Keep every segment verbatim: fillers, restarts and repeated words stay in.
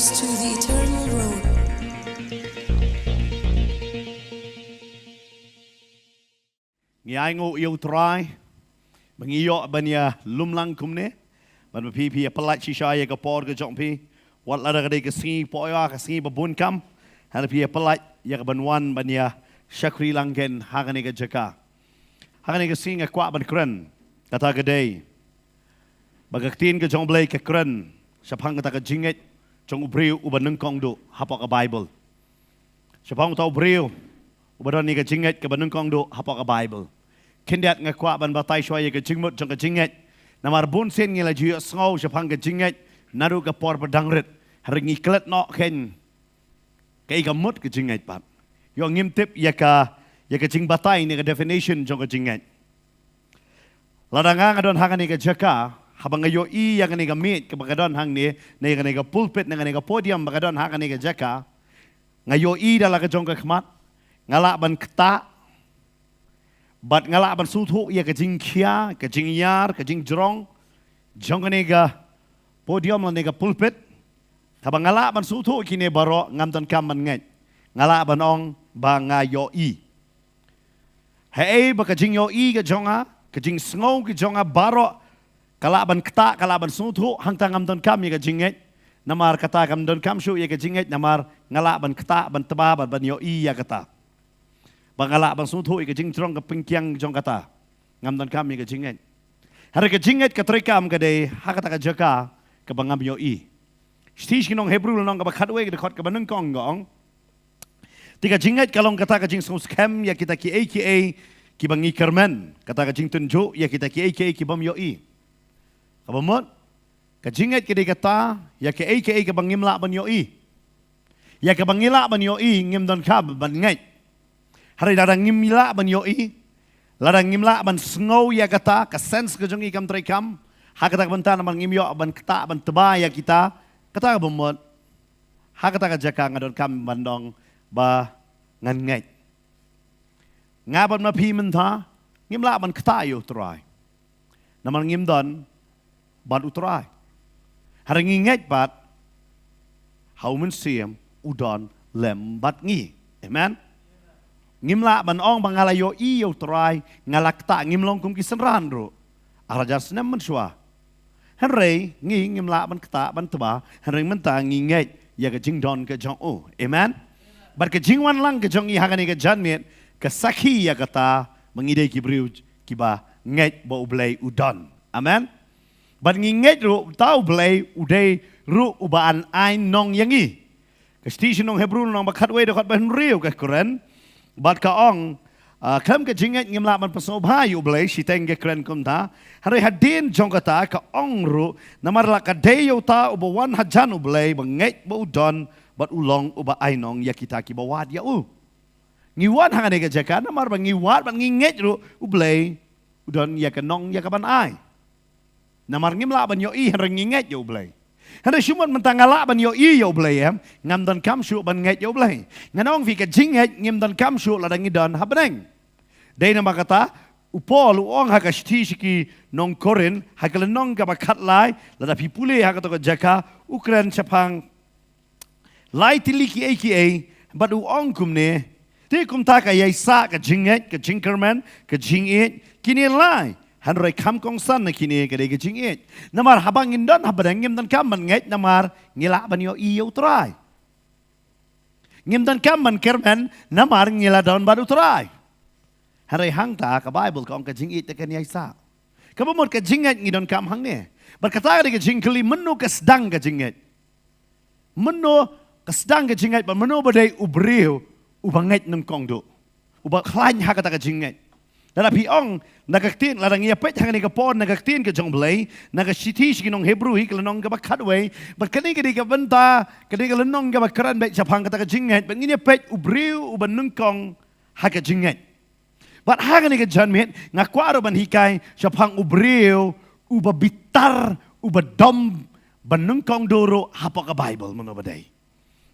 To the eternal road. Ngi ainguh ïa u Trai ba ngi ïoh ban ïa lum lang kumne. Ban ba phi phi ïa pyllait shisha ïa ka por ka jong phi. Wat lada ka dei ka sngi poi ïa ka sngi ba bun kam. Hynrei phi ïa pyllait ïa ka ban wan ban ïa shakri lang kein ha kane ka jaka. Ha kane ka sngi nga kwah ban kren kata ka dei ba ka ktien ka jong U Blei ka kren shaphang kata ka jingngeit jong u briew uba nyngkong duh hapoh ka Baibl. Shaphang uta u briew uba don ïa ka jingngeit kaba nyngkong duh hapoh ka Baibl. Khyndiat nga kwah ban batai shuwa ïa ka jingmut jong ka jingngeit. Namar bun sien ngi la ju ïohsngew shaphang ka jingngeit naduh ka por ba dang rit. Hynrei ngi klet noh kein kaei ka mut ka jingngeit pat. Ïoh ngim tip ïa ka, ïa ka jingbatai ne ka definition jong ka jingngeit. Lada nga nga don ha kane ka jaka, haba nga ïohi ïa kane ka miej kaba ka don hangne, ne kane ka pulpit, ne kane ka podium ba ka don ha kane ka jaka, nga ïohi da la ka jong ka khmat, nga lah ban ktah, bad nga lah ban sngewthuh ïa ka jingkhia, ka jingïar, ka jingjrong jong kane ka podium lane ka pulpit. Haba nga lah ban sngewthuh kine baroh, ngam donkam ban ngeit. Nga lah ban ong ba nga ïohi. Haei ba ka jingïohi ka jong nga, ka jingsngew ka jong nga baroh ka lah ban ktah, ka lah ban sngewthuh, hangta ngam donkam ïa ka jingngeit. Namar kata kam donkam shuh ïa ka jingngeit, namar nga lah ban ktah, ban tba, ban, ban ïohi ïa kata. Ba nga lah ban sngewthuh ïa ka jingjrong ka pynkiang jong kata. Ngam donkam ïa ka jingngeit. Hynrei ka jingngeit ka treikam ka dei ha kata ka jaka kaba ngam ïohi. Shithi sha ki nong Hebru lynnong kaba khatwei ka dkhot kaba nyngkong ka ong. Te ka jingngeit ka long kata ka jingsngewskhem ïa kita kiei kiei kiba ngi kyrmen. Kata ka jingtynjuh ïa kita kiei kiei ki bym ïohi. Kaba mut, ka jingngeit ka dei kata ïa kaei kaei kaba ngim lah ban ïohi. Ïa kaba ngi lah ban ïohi ngim donkam ban ngeit. Hynrei lada ngim lah ban ïohi, lada ngim lah ban sngew ïa kata, ka sense ka jong ngi kam treikam ha kata ka bynta, namar ngim ïoh ban ktah, ban tba ïa kita. Kata kaba mut, ha kata ka jaka nga donkam ban ong ba ngan ngeit. Nga bad ma phi mynta ngim lah ban ktah ïa u Trai, namar ngim don bad u Trai. Hynrei ngi ngeit pat ha u Mynsiem u don lem bad ngi. Amen. Ngim lah ban ong ba nga la ïohi ïa u Trai, nga la ktah, ngim long kum ki synran ruh ar hajar snem mynshuwa. Hynrei ngi ngim lah ban ktah ban tba, hynrei mynta ngi ngeit ïa ka jingdon ka jong u. Amen. Bad ka jingwan lang ka jong ngi ha kane ka janmiet ka sakhi ïa kata ba ngi dei ki briew kiba ngeit ba U Blei u don. Amen. Bad ngi ngeit ruh uta U Blei u dei ruh uba an ai nong ïa ngi. Ka shithi sha ki nong Hebru lynnong ba khatwei dkhot ba hynriew ka kren bad ka ong, ah, khlem ka jingngeit ngim lah ban pynsngewbha ïa U Blei, shiteng ka kren kumta. Hynrei hadien jong kata ka ong ruh, namar la ka dei ïa uta uba wan hajan U Blei ba ngeit ba u don bad u long uba ai nong ïa kita kiba wad ïa u. Ngi wan ha kane ka jaka namar ba ngi wad bad ngi ngeit ruh U Blei u don ïa ka nong ïa ka ban ai. Namar ngim lah ban ïohi hynrei ngi ngeit ïa U Blei. Hynrei shu mut mynta nga lah ban ïohi ïa U Blei em, ngam donkam shuh ban ngeit ïa U Blei. Ngan ong phi ka jingngeit ngim donkam shuh lada ngi don ha bneng. Dei namar kata u Paul u ong ha ka shithi sha ki nong Korinth ha ka lynnong kaba khatlai, lada phi pule ha kato ka jaka u kren shaphang lai tylli kiei kiei, bad u ong kumne. Te kumta ka ïaisah ka jingngeit, ka jingkyrmen, ka jingïeit, kine lai. Hynrei kham kongsan na kine ka dei ka jingïeit. Namar haba ngin don ha bneng ngim donkam ban ngeit namar ngi lah ban ïohi ïa u Trai. Ngim donkam ban kyrmen namar ngi la don bad u Trai. Hynrei hangta ka Baibl ka ong ka jingïeit te kan ïaisah. Kaba mut ka jingngeit ngi donkam hangne. Bad kata ka dei ka jingkylli, mynno ka sdang ka jingngeit? Mynno ka sdang ka jingngeit bad mynno ba dei u briew uba ngeit nyngkong duh, uba khlaiñ ha kata ka jingngeit? Lada phi ong na ka ktien, lada ngi ïa peit hangne ka por na ka ktien ka jong U Blei, na ka shithi sha ki nong Hebru hi ka lynnong kaba khatwei, bad kane ka dei ka bynta, ka dei ka lynnong kaba kren beit shaphang kata ka jingngeit, bad ngin ïa peit u briew uba nyngkong ha ka jingngeit. Bad ha kane ka janmiet nga kwah ruh ban hikai shaphang u briew uba bitar, uba dom ba nyngkong duh ruh hapoh ka Baibl, mynno ba dei.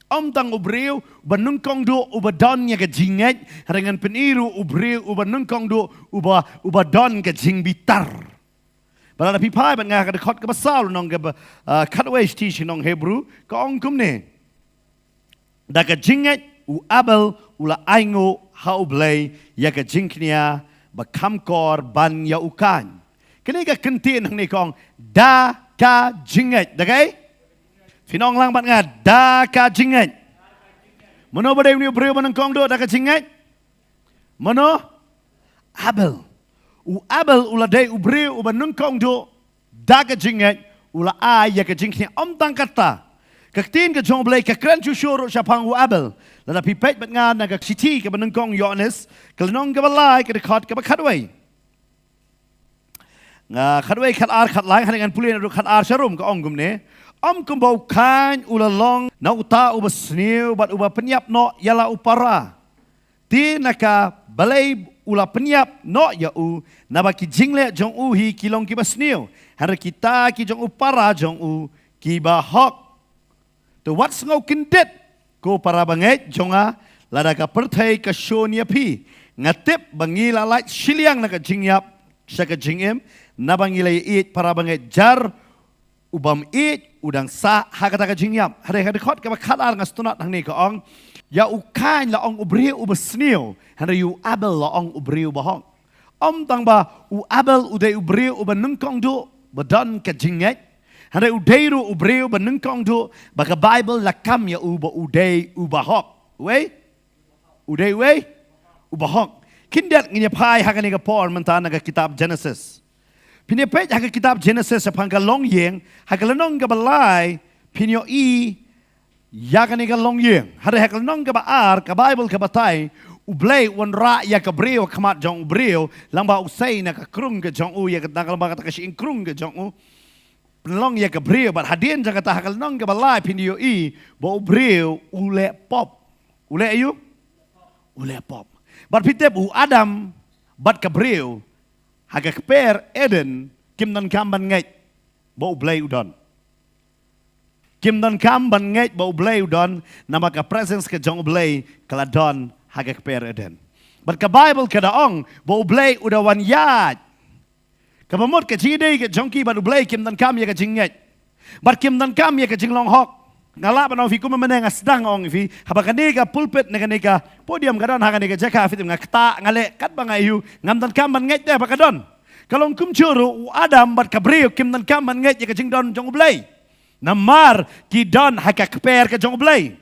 Ym tang u briew uba nyngkong duh uba don ïa ka jingngeit, hynrei ngan pyni ruh u briew uba nyngkong duh uba, uba don ka jingbitar. Bad lada phi phai bad nga ha ka dkhot kaba saw lynnong kaba, ah, khatwei shithi sha ki nong Hebru, ka ong kumne. Da ka jingngeit u Abel u la ainguh ha U Blei ïa ka jingkñia ba kham kor ban ïa u Kain. Kane ka kyntien hangne ka ong da ka jingngeit. Da kaei? Phin ong lang bad nga, da ka jingngeit. Mano ba dei une u briew ba nyngkong duh da ka jingngeit? Mano? Abel. U Abel u la dei u briew uba nyngkong duh da ka jingngeit, u la ai ïa ka jingkñia. Ym tang katta, ka ktien ka jong U Blei ka kren shuh shuh ruh shaphang u Abel. Lada phi peit bad nga na ka shithi kaba nyngkong Ïoannis, ka lynnong kaba lai, ka dkhot kaba khatwei. Nga khatwei, khatar, khatlai, hynrei ngan pule naduh khatar sharum, ka ong kumne. Ym kumba u Kain u la long na uta uba sniew bad uba pynïap noh ïa la u para. Te na ka balei u la pynïap noh ïa u? Naba ki jingleh jong u hi ki long kiba sniew, hynrei kita ki jong u para jong u kiba hok. Te wat sngew kyndit, ko para bangeit jong nga, lada ka pyrthei ka shun ïa phi. Nga tip ba ngi la lait shiliang na ka jingïap sha ka jingim, naba ngi la ïaieit para bangeit. Jar u bym ïeit u dang sah ha kata ka jingïap. Hynrei ha ka dkhot kaba khatar nga sngewtynnat hangne ka ong, ïa u Kain la ong u briew uba sniew, hynrei ïa u Abel la ong u briew uba hok. Ym tang ba u Abel u dei u briew uba nyngkong duh ba don ka jingngeit, hynrei u dei ruh u briew ba nyngkong duh ba ka Baibl la kam ïa u ba u dei uba hok. Wei? U dei wei? Uba hok. Khyndiat ngin ïa phai ha kane ka por mynta na ka kitab Genesis. Phin ïa peit ha ka kitab Genesis shaphang ka longïing, ha ka lynnong kaba lai, phin ïohi ïa kane ka longïing. Hynrei ha ka lynnong kaba ar, ka Baibl ka batai, U Blei u wanrah ïa ka briew ha khmat jong u briew, lyngba u sei na ka krung ka jong u, ïa ka, na ka lyngba kata ka shyieng krung ka jong u. Pynlong ïa ka briew, bad hadien jong kata ha ka lynnong kaba lai phin ïohi ba u briew u leh pop. U leh aïu? U leh pop. Bad phi tip u Adam bad ka briew ha ka kper Eden kim donkam ban ngeit ba U Blei u don. Kim donkam ban ngeit ba U Blei u don, namar ka presence ka jong U Blei ka la don ha ka kper Eden. Bad ka Baibl ka da ong ba U Blei u da wan ïaid. Kaba mut ka jingïadei ka jong ki bad U Blei kim donkam ïa ka jingngeit. Bad kim donkam ïa ka jinglong hok. Nga lah ban ong ïa phi kumne mynne, nga sdang ong ïa phi, haba kane ka pulpit ne kane ka podium ka don ha kane ka jaka, phi tip nga ktah, nga leh katba nga ïohi, ngam donkam ban ngeit te ba ka don. Ka long kumjuh ruh, u Adam bad ka briew kim donkam ban ngeit ïa ka jingdon jong U Blei. Namar ki don ha ka kper ka jong U Blei.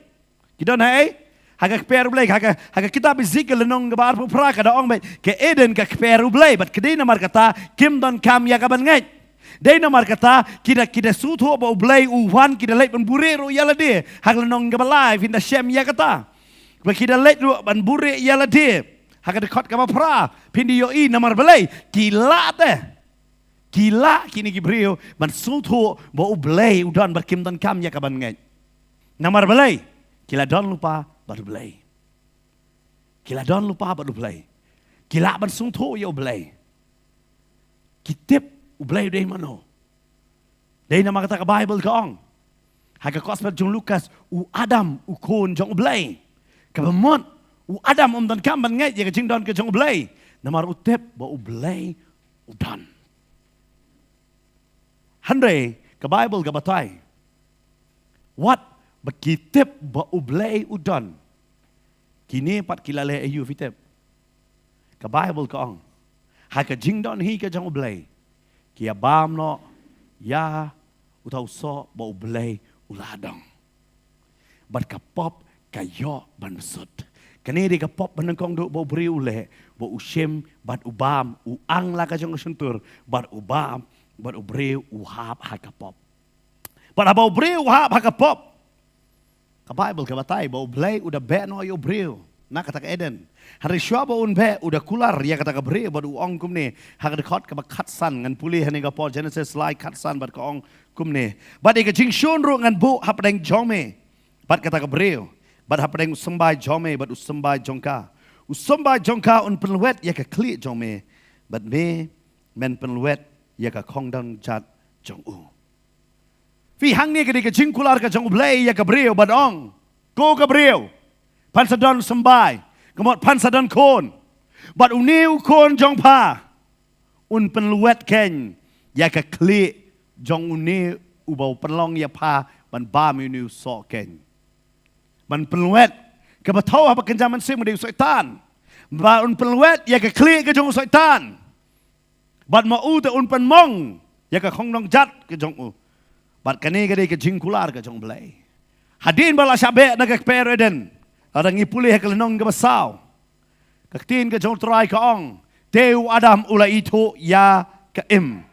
Ki don ha ei? Ha ka kper U Blei, ha ka, ha ka kitab Ezekiel lynnong kaba arphew phra ka da ong ba ka Eden ka kper U Blei, bad ka dei namar kata kim donkam ïa ka ban ngeit. Dei namar kata ki da, ki da sngewthuh ba U Blei u wan, ki da leit ban buhrieh ruh ïa lade. Ha ka lynnong kaba lai phin da shem ïa kata. Ba ki da leit ruh ban buhrieh ïa lade. Ha ka dkhot kaba phra phin da ïohi namar balei? Ki lah te. Ki lah kine ki briew ban sngewthuh ba U Blei u don bad kim donkam ïa ka ban ngeit. Namar balei? Ki la don lypa bad U Blei. Ki la don lypa bad U Blei. Ki lah ban sngewthuh ïa U Blei. Ki tip U Blei u dei mano. Dei namar kata ka Baibl ka ong ha ka Gospel jong u Lukas, u Adam u khun jong U Blei. Kaba mut u Adam um donkam ban ngeit ïa ka jingdon ka jong U Blei, namar u tip ba U Blei u don. Hynrei ka Baibl ka batai, wat ba ki tip ba U Blei u don, kine pat ki la leh aïu, phi tip? Ka Baibl ka ong, ha ka jingdon hi ka jong U Blei, ki ïa bam noh ïa uta u soh ba U Blei u la dong. Bad ka pop ka ïoh ban bsut. Kane dei ka pop ba nyngkong duh ba u briew u leh, ba u shim bad u bam, u ang la ka jong ka shyntur bad u bam, bad u briew u hap ha ka pop. Bad haba u briew u hap ha ka pop, ka Baibl ka batai ba U Blei u da beh noh ïa u briew na kata ka Eden. Hynrei shuwa ba un beh, u da kular ïa kata ka briew bad u ong kumne, ha ka dkhot kaba khatsan, ngan pule hangne ka por, Genesis lai khatsan, bad ka ong kumne: Bad ïa ka jingshun ruh ngan buh hapdeng jong me bad kata ka briew, bad hapdeng u symbai jong me bad u symbai jong ka. U symbai jong ka un pynlwet ïa ka khlieh jong me, bad me men pynlwet ïa ka khongdon jat jong u. Phi, hangne ka dei ka jingkular ka jong U Blei ïa ka briew bad ong, ko ka briew, phan sa don symbai, ka mut phan sa don khun. Bad une u khun jong pha un pynlwet kein ïa ka khlieh jong une uba u pynlong ïa pha ban bam ïa une u soh keiñ. Ban pynwet, kaba thew haba kynja mynsiem u dei u Soitan. Ba un pynwet ïa ka khlieh ka jong u Soitan. Bad ma u te un pynmong ïa ka khongdong jat ka jong u. Bad kane ka dei ka jingkular ka jong U Blei. Hadien ba la shah beh na ka kper Eden, lada ngi pule ha ka lynnong kaba saw, ka ktien ka jong U Trai ka ong, te u Adam u la ithuh ïa ka im,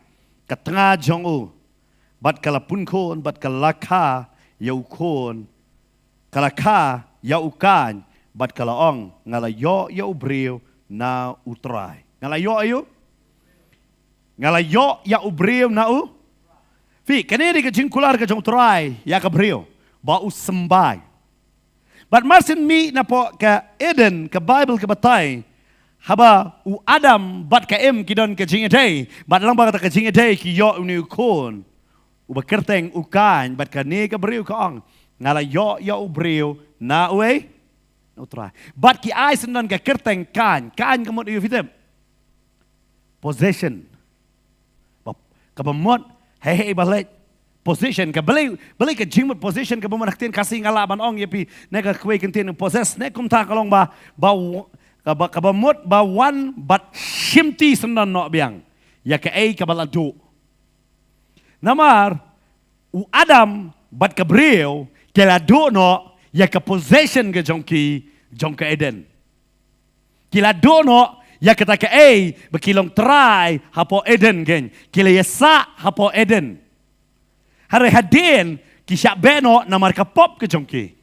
ka tnga jong u, bad ka la pun khun, bad ka la kha ïa u khun, ka la kha ïa u Kain, bad ka la ong, nga la ïoh ïa u briew na U Trai. Nga la ïoh ïa u? Nga la ïoh ïa u briew na U? Phi, kane dei ka jingkular ka jong U Trai ïa ka briew ba u symbai. Bad mar syn mih napoh ka Eden, ka Baibl ka batai, haba u Adam bad ka Im ki don ka jingïadei, bad lyngba kata ka jingïadei ki ïoh une u khun uba kyrteng u Kain, bad kane ka briew ka ong, nga la ïoh ïa u briew na uei? Na U Trai. Bad ki ai syndon ka kyrteng Kain. Kain ka mut ïa u, phi tip? Possession. Ba, kaba mut hei hei ba leh possession, ka balei, balei ka jingmut possession kaba mut ha ktien Khasi, nga lah ban ong ïa phi, ne ka kawei ka ktien possess, ne kumta ka long ba, ba, kaba, kaba mut ba wan bad shimti syndon noh biang ïa kaei kaba la duh. Namar u Adam bad ka briew ki la duh noh ïa ka possession ka jong ki, jong ka Eden. Ki la duh noh ïa kata kaei ba ki long trai hapoh Eden keiñ. Ki la ïasah hapoh Eden. Hynrei hadien ki shah beh noh namar ka pop ka jong ki.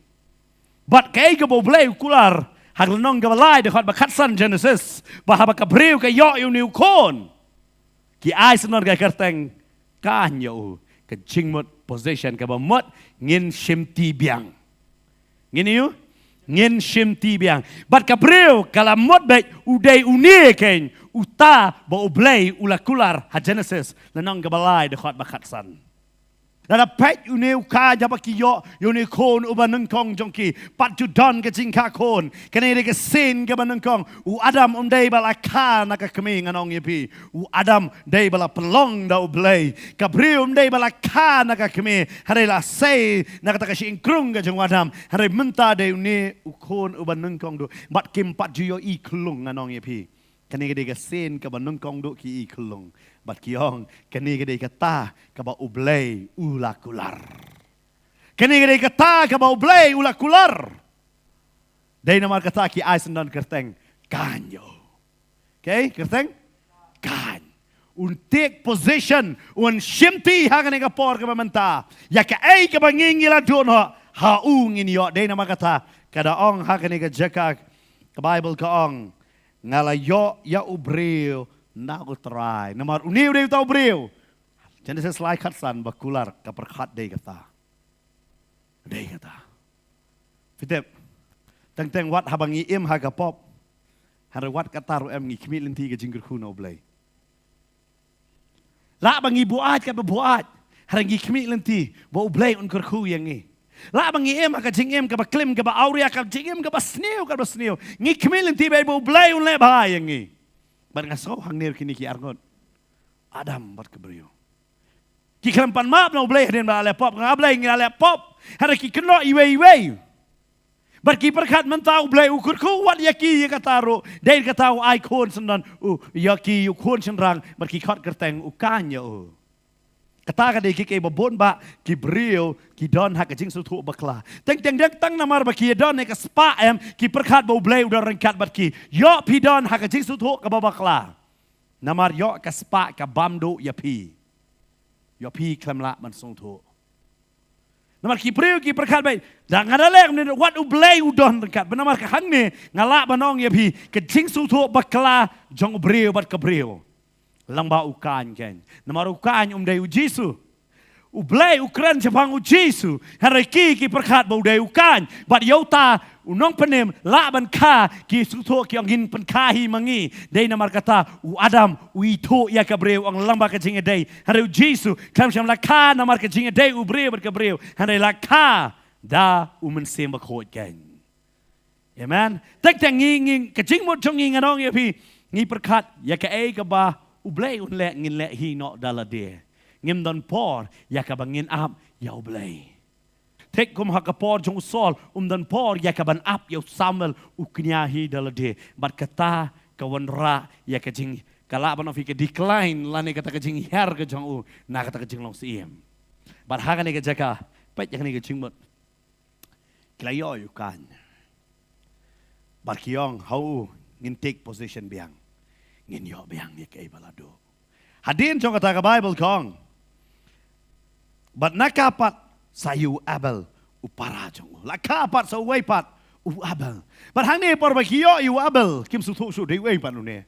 Bad kaei kaba U Blei u kular ha ka lynnong kaba lai, dkhot ba khatsan Genesis, ba haba ka briew ka ïoh ïa une u khun, ki ai syndon ka kyrteng Kain ïa u. Ka jingmut possession kaba mut ngin shimti biang. Ngin ïa u? Ngin shimti biang. Bad ka briew ka la mut beit u dei une keiñ uta ba U Blei u la kular ha Genesis lynnong kaba lai, dkhot ba khatsan. Lada peit une u Kain haba ki ïoh ïa une u khun uba nyngkong jong ki, pat ju don ka jingkha khun. Kane dei ka sien kaba nyngkong. U Adam um dei ba la kha na ka kmie, ngan ong ïa phi. U Adam dei ba la pynlong da U Blei. Ka briew um dei ba la kha na ka kmie, hynrei la sei na kata ka shyieng krung ka jong u Adam. Hynrei mynta dei une u khun uba nyngkong duh. Bad kim pat ju ïohi khyllung, ngan ong ïa phi. Kane ka dei ka sien kaba nyngkong duh ki i khyllung. Bad ki ong, kane ka dei kata kaba U Blei u la kular. Kane ka dei kata kaba U Blei u la kular. Dei namar kata ki ai syndon kyrteng Kain ïa u. Okay, kyrteng Kain. Un take possession, un shimti ha kane ka por kaba mynta. Ïa kaei kaba ngi ngi la duh noh, ha u ngin ïoh. Dei namar kata ka da ong ha kane ka jaka, ka Baibl ka ong, nga la ïoh ïa u briew na U Trai. Namar une u dei uta u briew. Genesis lai khatsan ba kular, ka pyrkhat dei kata. Dei kata. Phi tip, teng teng wat haba ngi im ha ka pop, hynrei wat kata ruh em ngi khmih lynti ka jingkyrkhu na U Blei. Lah ba ngi buaid kaba buaid, hynrei ngi khmih lynti ba U Blei un kyrkhu ïa ngi. Lah ba ngi im ha ka jingim kaba klim, kaba awria, ka jingim kaba sniew, kaba sniew, ngi khmih lynti ba, ba U Blei un leh bha ïa ngi. Bad nga sngew hangne kine ki arngut, Adam bad ka briew, ki khlem pan map na U Blei hadien ba la leh pop. Nga, Blei, ngi la leh pop. Hynrei ki kynnoh iwei iwei. Bad ki pyrkhat mynta U Blei u kyrkhu wat ïa ki ïa kata ruh. Dei kata u ai khun syndon, u, ïa ki u khun shynrang, bad ki khot kyrteng u Kain ïa u. Kata ka dei kiei kiei ba bun bah ki briew ki don ha ka jingsngewthuh bakla. Teng teng dei tang namar ba ki don ha ka spah em, ki pyrkhat ba U Blei u don ryngkat bad ki. Ïoh phi don ha ka jingsngewthuh kaba bakla. Namar ïoh ka spah ka bam duh ïa phi. Ïoh phi khlem lah ban sngewthuh. Namar ki briew ki pyrkhat beit, da nga da leh kumne wat U Blei u don ryngkat. Bad namar ka hangne nga lah ban ong ïa phi, ka jingsngewthuh bakla jong u briew bad ka briew, lang ba u Kain keiñ. Namar u Kain um dei U Jisu. U Blei u kren shaphang U Jisu. Hynrei ki, ki pyrkhat ba u dei u Kain. Bad ïa uta u nongpynim lah ban kha, ki sngewthuh ki ong ngin pynkha hi ma ngi. Dei namar kata u Adam u ithuh ïa ka briew, ong lang ba ka jingïadei. Hynrei U Jisu khlem shym la kha namar ka jingïadei u briew bad ka briew. Hynrei la kha da U Mynsiem Bakhuid keiñ. Amen. Teng teng ngi, ngi, ka jingmut jong ngi, ngan ong ïa phi, ngi pyrkhat ïa kaei kaba U Blei un leh, ngin leh hi noh da lade. Ngim don por ïa kaba ngin ap ïa U Blei. Thik kum ha ka por jong u Saul, um don por ïa kaban ap ïa u Samuel, u kñia hi da lade. Bad kata ka wanrah ïa ka jing, ka lah ban ong phi ka decline lane kata ka jinghiar ka jong u na kata ka jinglong syiem. Bad ha kane ka jaka, peit ïa kane ka jingmut. Ki la ïoh ïa u Kain. Bad ki ong ha u, ngin take position biang. Ngin ïoh biang ïa kaei ba la duh. Hadien jong kata ka Baibl ka ong, bad na ka pat sa ïa u Abel u para jong u. La ka pat sa uwei pat u Abel. Bad hangne por ba ki ïoh ïa u Abel, kim sngewthuh shuh dei uwei pat une.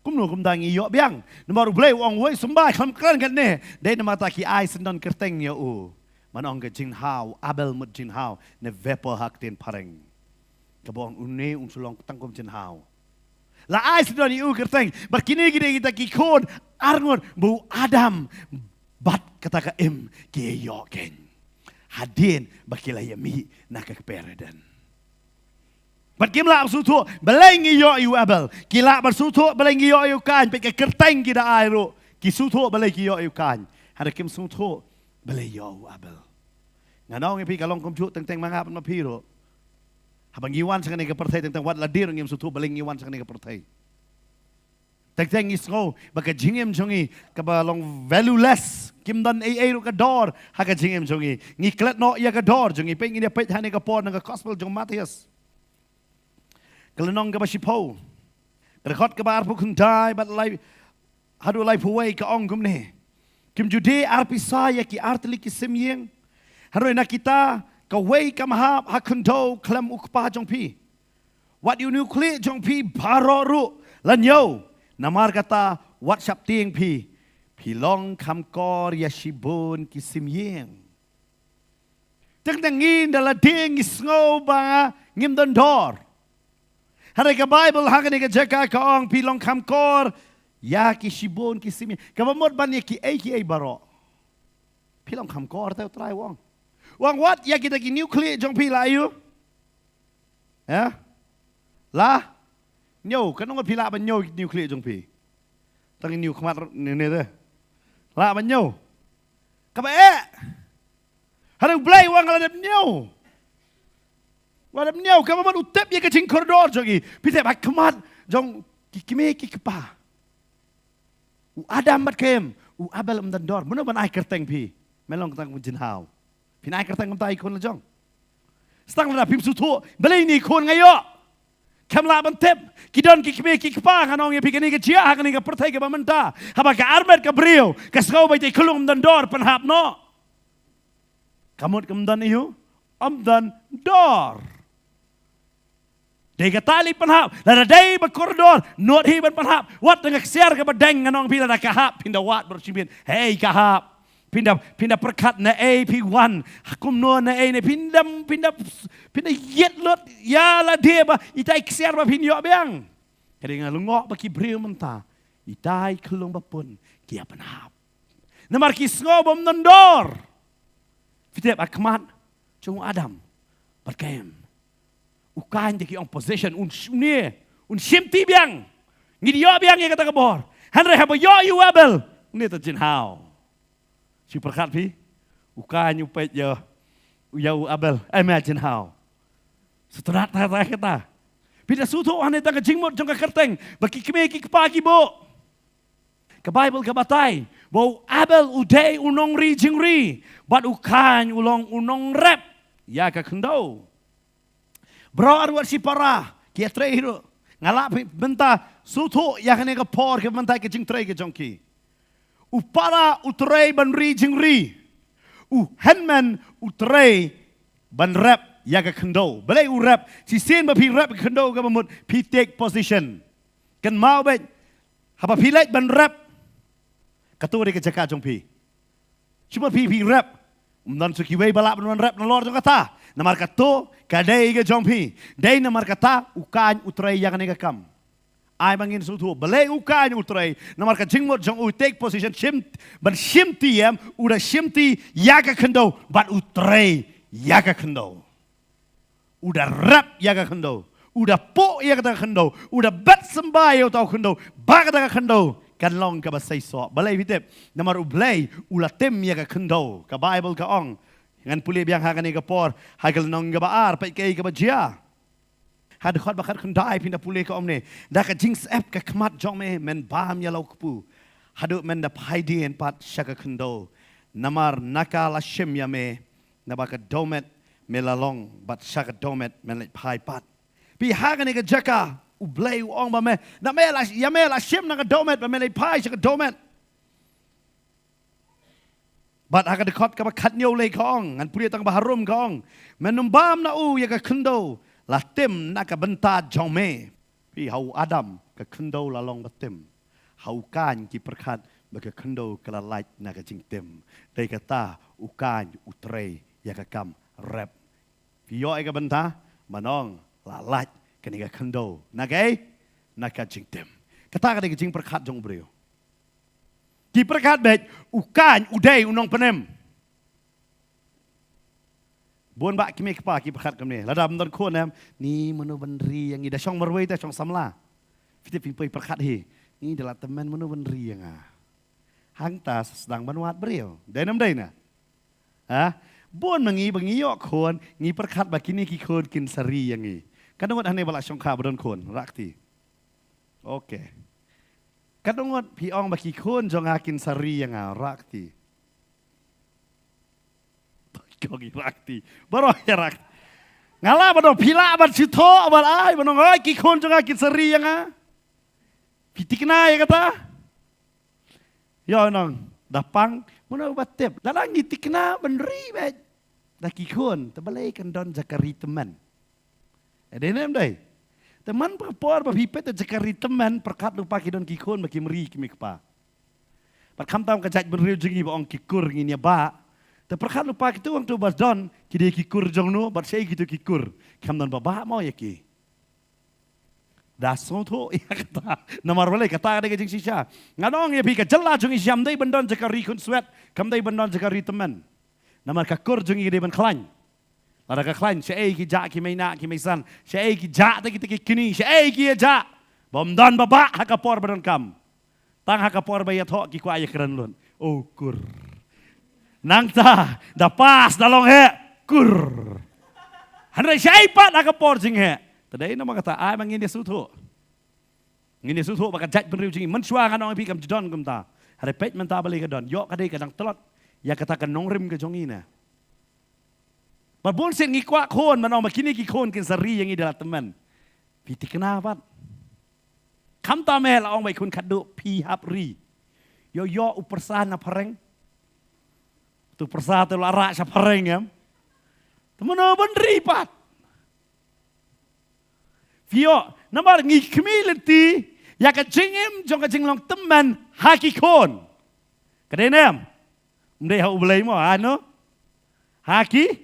Kumno kumta ngi ïoh biang? Namar U Blei u ong uwei symbai khlem kren katne. Dei namar ta ki ai syndon kyrteng ïa u. Man ong ka jingthaw, Abel mut jingthaw, ne vapor ha ktien phareng. Kaba ong une un shu long tang kum jingthaw. La ai syndon ïa u kyrteng, bad kine ki dei kita ki khun arngut ba u Adam bad kata ka Im ki ïoh keiñ. Hadien ba ki la ïa mih na ka kper Eden. Bad kim lah sngewthuh balei ngi ïoh ïa u Abel. Ki lah ban sngewthuh balei ngi ïoh ïa u Kain, peit ka kyrteng ki da ai ruh. Ki sngewthuh balei ki ïoh ïa u Kain. Hynrei kim sngewthuh balei ïoh u Abel. Ngan ong ïa phi ka long kumjuh teng teng ma nga bad ma phi ruh. Haba ngi wan sha kane ka pyrthei teng teng wat lade ruh ngim sngewthuh balei ngi wan sha kane ka pyrthei. Teng teng ngi sngew ba ka jingim jong ngi kaba long valueless, kim don ei ei ruh ka dor ha ka jingim jong ngi. Ngi klet noh ïa ka dor jong ngi. Peit ngin ïa peit hangne ka por na ka gospel jong Mathaios. Ka lynnong kaba shiphew, ka dkhot kaba arphew khyndai bad lai, haduh laiphew wei ka ong kumne. Kim ju die ar pisa ïa ki artylli ki sim ïing? Hynrei na kita kawei kam hap ha khyndew khlem u Kpa jong phi. Wat ïa une u khlieh jong phi baroh ruh la ñiew. Namar kata wat sheptieng phi, phi long kham kor ïa shibun ki sim ïing. Teng teng ngi da lade ngi sngew ba ngim don dor. Hynrei ka Baibl ha kane ka jaka ka ong phi long kham kor ïa ki shibun ki sim ïing. Kaba mut ban ïa kiei kiei baroh. Phi long kham kor te u Trai u ong. U ong wat ïa kita ki une u khlieh jong phi la ïa u. Ïa? La ñiew, kan ong phi lah ban ñiew une u khlieh jong phi. Tang une u khmat ne ne te. Lah ban ñiew. Kaba eh. Hynrei U Blei u ong la dep ñiew. La dep ñiew, kaba mut u tip ïa ka jingkordor jong ngi. Phi tip ha khmat jong ki kmie ki kpa. U Adam bad ka Im, u Abel um don dor. Mano ban ai kyrteng phi? Me long tang kum jingthaw. Phin ai kyrteng kumta ïa ki khun la jong. Stang lada phim sngewthuh balei une u khun nga ïoh. Khlem lah ban tip. Ki don ki kmie ki kpa, ngan ong ïa phi kane ka jia ha kane ka pyrthei kaba mynta. Haba ka armet ka briew ka sngew ba ïa ki khyllung um don dor, pynhap noh. Ka mut kam don ïa u, um don dor. Dei kata lei pynhap, lada dei ba kordor, nud hi ban pynhap. Wat da nga ksiar kaba deng, ngan ong phi lada ka hap, phin da wad baroh shi miet. Hei ka hap. Phin da, phin da pyrkhat naei phi wan. Kumno naei ne phin da, phin da, phin da ïit lut ïa lade ba itai ksiar ba phin ïoh biang. Ka dei nga lyngngoh ba ki briew mynta itai khyllung ba pun ki ïa pynhap. Namar ki sngew ba ym don dor. Phi tip ha khmat jong u Adam bad ka Im, u Kain te ki ong possession, un sh-, une un shimti biang. Ngin ïoh biang ïa kata ka bor. Hynrei haba ïoh ïa u Abel, une te jingthaw. Shu pyrkhat phi, u Kain u peit ïa u, ïa u Abel, em ïa jingthaw. Sngewtynnat ta ta kata. Phi da sngewthuh hangne tang ka jingmut jong ka kyrteng ba ki kmie ki kpa ki buh. Ka Baibl ka batai ba u Abel u dei u nongri jingri bad u Kain u long u nongrep ïa ka khyndew. Baroh arngut shipara ki ïatrei hi ruh. Nga lah phi mynta sngewthuh ïa kane ka por ka mynta ka jingtrei ka jong ki. U para u trei ban ri jingri. U hynmen u trei ban rep ïa ka khyndew. Balei u rep? Shisien ba phi rep ka khyndew kaba mut phi take position. Kynmaw beit, haba phi leit ban rep, kato dei ka jaka jong phi. Shu ba phi phi rep, ym don shuh kiwei ba lah ban wan rep nalor jong kata. Namar kato ka dei ka jong phi. Dei namar kata u Kain u trei ïa kane ka kam. Ai ba ngin sngewthuh balei u Kain u trei, namar ka jingmut jong u take position shim, ban shimti em, u da shimti ïa ka khyndew bad u trei ïa ka khyndew. U da rep ïa ka khyndew, u da puh ïa kata ka khyndew, u da bet symbai ïa uta u khyndew ba kata ka khyndew kan long kaba seisoh. Balei phi tip? Namar U Blei u la tim ïa ka khyndew. Ka Baibl ka ong, ngan pule biang ha kane ka por, ha ka lynnong kaba ar, peit kaei kaba jia. Ha dkhot ba khatkhyndai phin da pule ka ong ne: Da ka jingsyiap ka khmat jong me men bam ïa la u kpu, haduh men da phai dien pat sha ka khyndew. Namar na ka la shim ïa me, naba ka dewmet me la long, bad sha ka dewmet men leit phai pat. Phi, ha kane ka jaka U Blei u ong ba me, na me la, ïa me la shim na ka dewmet ba me leit phai sha ka dewmet. Bad ha ka dkhot kaba khathynñiew lei ka ong, ngan pule tang ba harum, ka ong: Men ym bam na u ïa ka khyndew, la tim na ka bynta jong me. Phi, ha u Adam ka khyndew la long ba tim. Ha u Kain ki pyrkhat ba ka khyndew ka la lait na ka jingtim. Dei kata u Kain u trei ïa ka kam rep. Phi ïoh ïa ka bynta? Ban ong la lait kane ka khyndew na kaei? Na ka jingtim. Kata ka dei ka jingpyrkhat jong u briew. Ki pyrkhat beit u Kain u dei u nongpynim. Bun bah kmie kpa ki pyrkhat kumne. Lada ym don khun em, ni mano ban ri ïa ngi, da shong marwei te shong samla. Phi tip, phi poi pyrkhat hi, ni da la tymmen mano ban ri ïa nga. Hangta sa sdang ban wad briew. Dei ne ym dei na? Ha? Bun ma ngi ba ngi ïoh khun, ngi pyrkhat ba kine ki khun kin sa ri ïa ngi. Katno ngut hangne ba la shongkha ba don khun, rah kti. Okay. Katno ngut phi ong ba ki khun jong nga kin sa ri ïa nga, rah kti. Ko ngi rah kti. Baroh ïa rah kti. Nga lah ban ong phi lah ban shu thoh ban ai, ban ong, oi, ki khun jong nga kin sa ri ïa nga. Phi thikna ïa kata? Ïa nong, da pang, mano ba tip? Lada ngi thikna ban ri beit da ki khun, te balei kan don jaka ri tymmen? Dei ne ym dei? Te man ka por ba phi peit da jaka ri tymmen, pyrkhat lypa ki don ki khun ba kim ri, kmie kpa. Bad khamtam ka jaitbynriew jong ngi ba ong ki kur ngin ïa bah. Te pyrkhat lypa kito hangto ba don, ki dei ki kur jong no, bad shaei kito ki kur? Kam don ba bah mo ïa ki. Da sngewthuh ïa kata. Namar balei? Kata ka dei ka jingshisha. Ngan ong ïa phi, ka jylla jong ngi shisha ym dei ban don jaka ri khunswet, kam dei ban don jaka ri tymmen. Namar ka kur jong ngi ka dei ban khlaiñ. Lada ka khlaiñ, shaei ki jah ki mei nah ki mei san, shaei ki jah te kita ki kñi, shaei ki ïa jah. Bym don ba bah ha ka por ba donkam. Tang ha ka por ba ïathoh ki kwah ïakren lut. O kur. Nangta da pass da long heh, kur. Hynrei shaei pat ha ka por jingheh? Te dei namar kata, ai ma ngin ïa sngewthuh. Ngin ïa sngewthuh ba ka jaitbynriew jong ngi mynshuwa, ngan ong ïa phi, kam ju don kumta. Hynrei peit mynta balei ka don. Ïoh ka dei ka dang tlot ïa kata ka nongrim ka jong ngi ne. Bad bun sien ngi kwah khun, ban ong ba kine ki khun kin sa ri ïa ngi da la tymmen. Phi thikna pat? Khamtam eh la ong ba i khun khatduh phi hap ri. Ïoh, ïoh u pyrsa na phareng. Tu pyrsa tu la rah sha phareng, em. Te mano ban ri pat? Phi ïoh, namar ngi khmih lynti ïa ka jingim jong ka jinglong tymmen ha ki khun. Ka dei ne em? Ym dei ha U Blei mo, ha no? Ha ki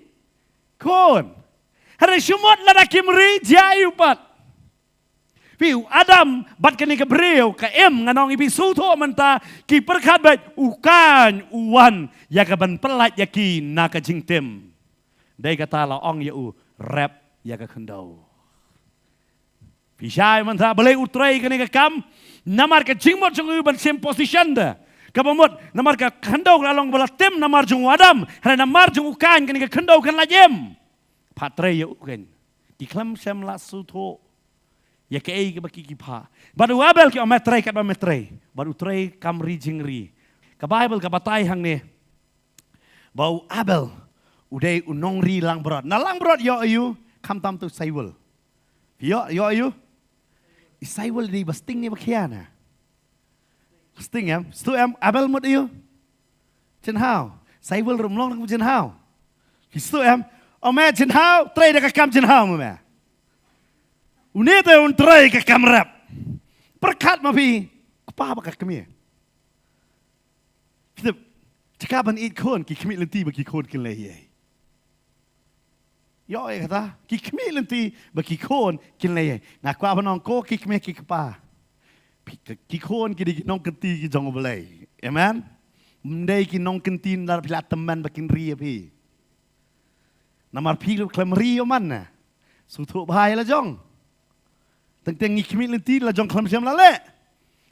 khun. Hynrei shu mut lada kim ri, jia aiu pat? Phi, u Adam bad kane ka briew, ka Im, ngan ong ïa phi, sngewthuh mynta, ki pyrkhat beit u Kain u wan ïa ka ban pyllait ïa ki na ka jingtim. Dei kata la ong ïa u, rep ïa ka khyndew. Phi shai mynta balei u trei kane ka kam? Namar ka jingmut jong u ban shim position de. Kaba mut, namar ka khyndew ka la long ba la tim namar jong u Adam, hynrei namar jong u Kain kane ka khyndew kan lait im. Pha trei ïa u kein. Ki khlem shym la sngewthuh ïa kaei kaba ki, ki phah. Bad u Abel, ki ong me trei katba me trei. Bad u trei kam ri jingri. Ka Baibl ka batai hangne ba u Abel u dei u nongri langbrot. Na langbrot ïoh aiu? Khamtam tu saiwul. Ïoh, ïoh aiu? I saiwul dei ba sting ne ba khia na? Sting em? Sngewthuh em, Abel mut aiu? Jynhaw. Saiwul ruh ym long tang jynhaw. Phi sngewthuh em? Ong me jynhaw, trei da ka kam jynhaw mo me. Une te un trei ka kam rep. Pyrkhat ma phi, kpa bad ka kmie. Phi tip, jaka ban ïeit khun, ki khmih lynti ba ki khun kin leh ei. Ïoh ei kata, ki khmih lynti ba ki khun kin leh ei. Nga kwah ban ong ko ki kmie ki kpa, phi, ki khun ki dei ki nongkynti ki jong U Blei. Amen. Ym dei ki nongkynti lada phi la tymmen ba kin ri ïa phi. Namar phi ruh khlem ri ïa u man na. Sngewthuh bha ïa la jong. Teng teng ngi khmih lynti la jong khlem shym la leh.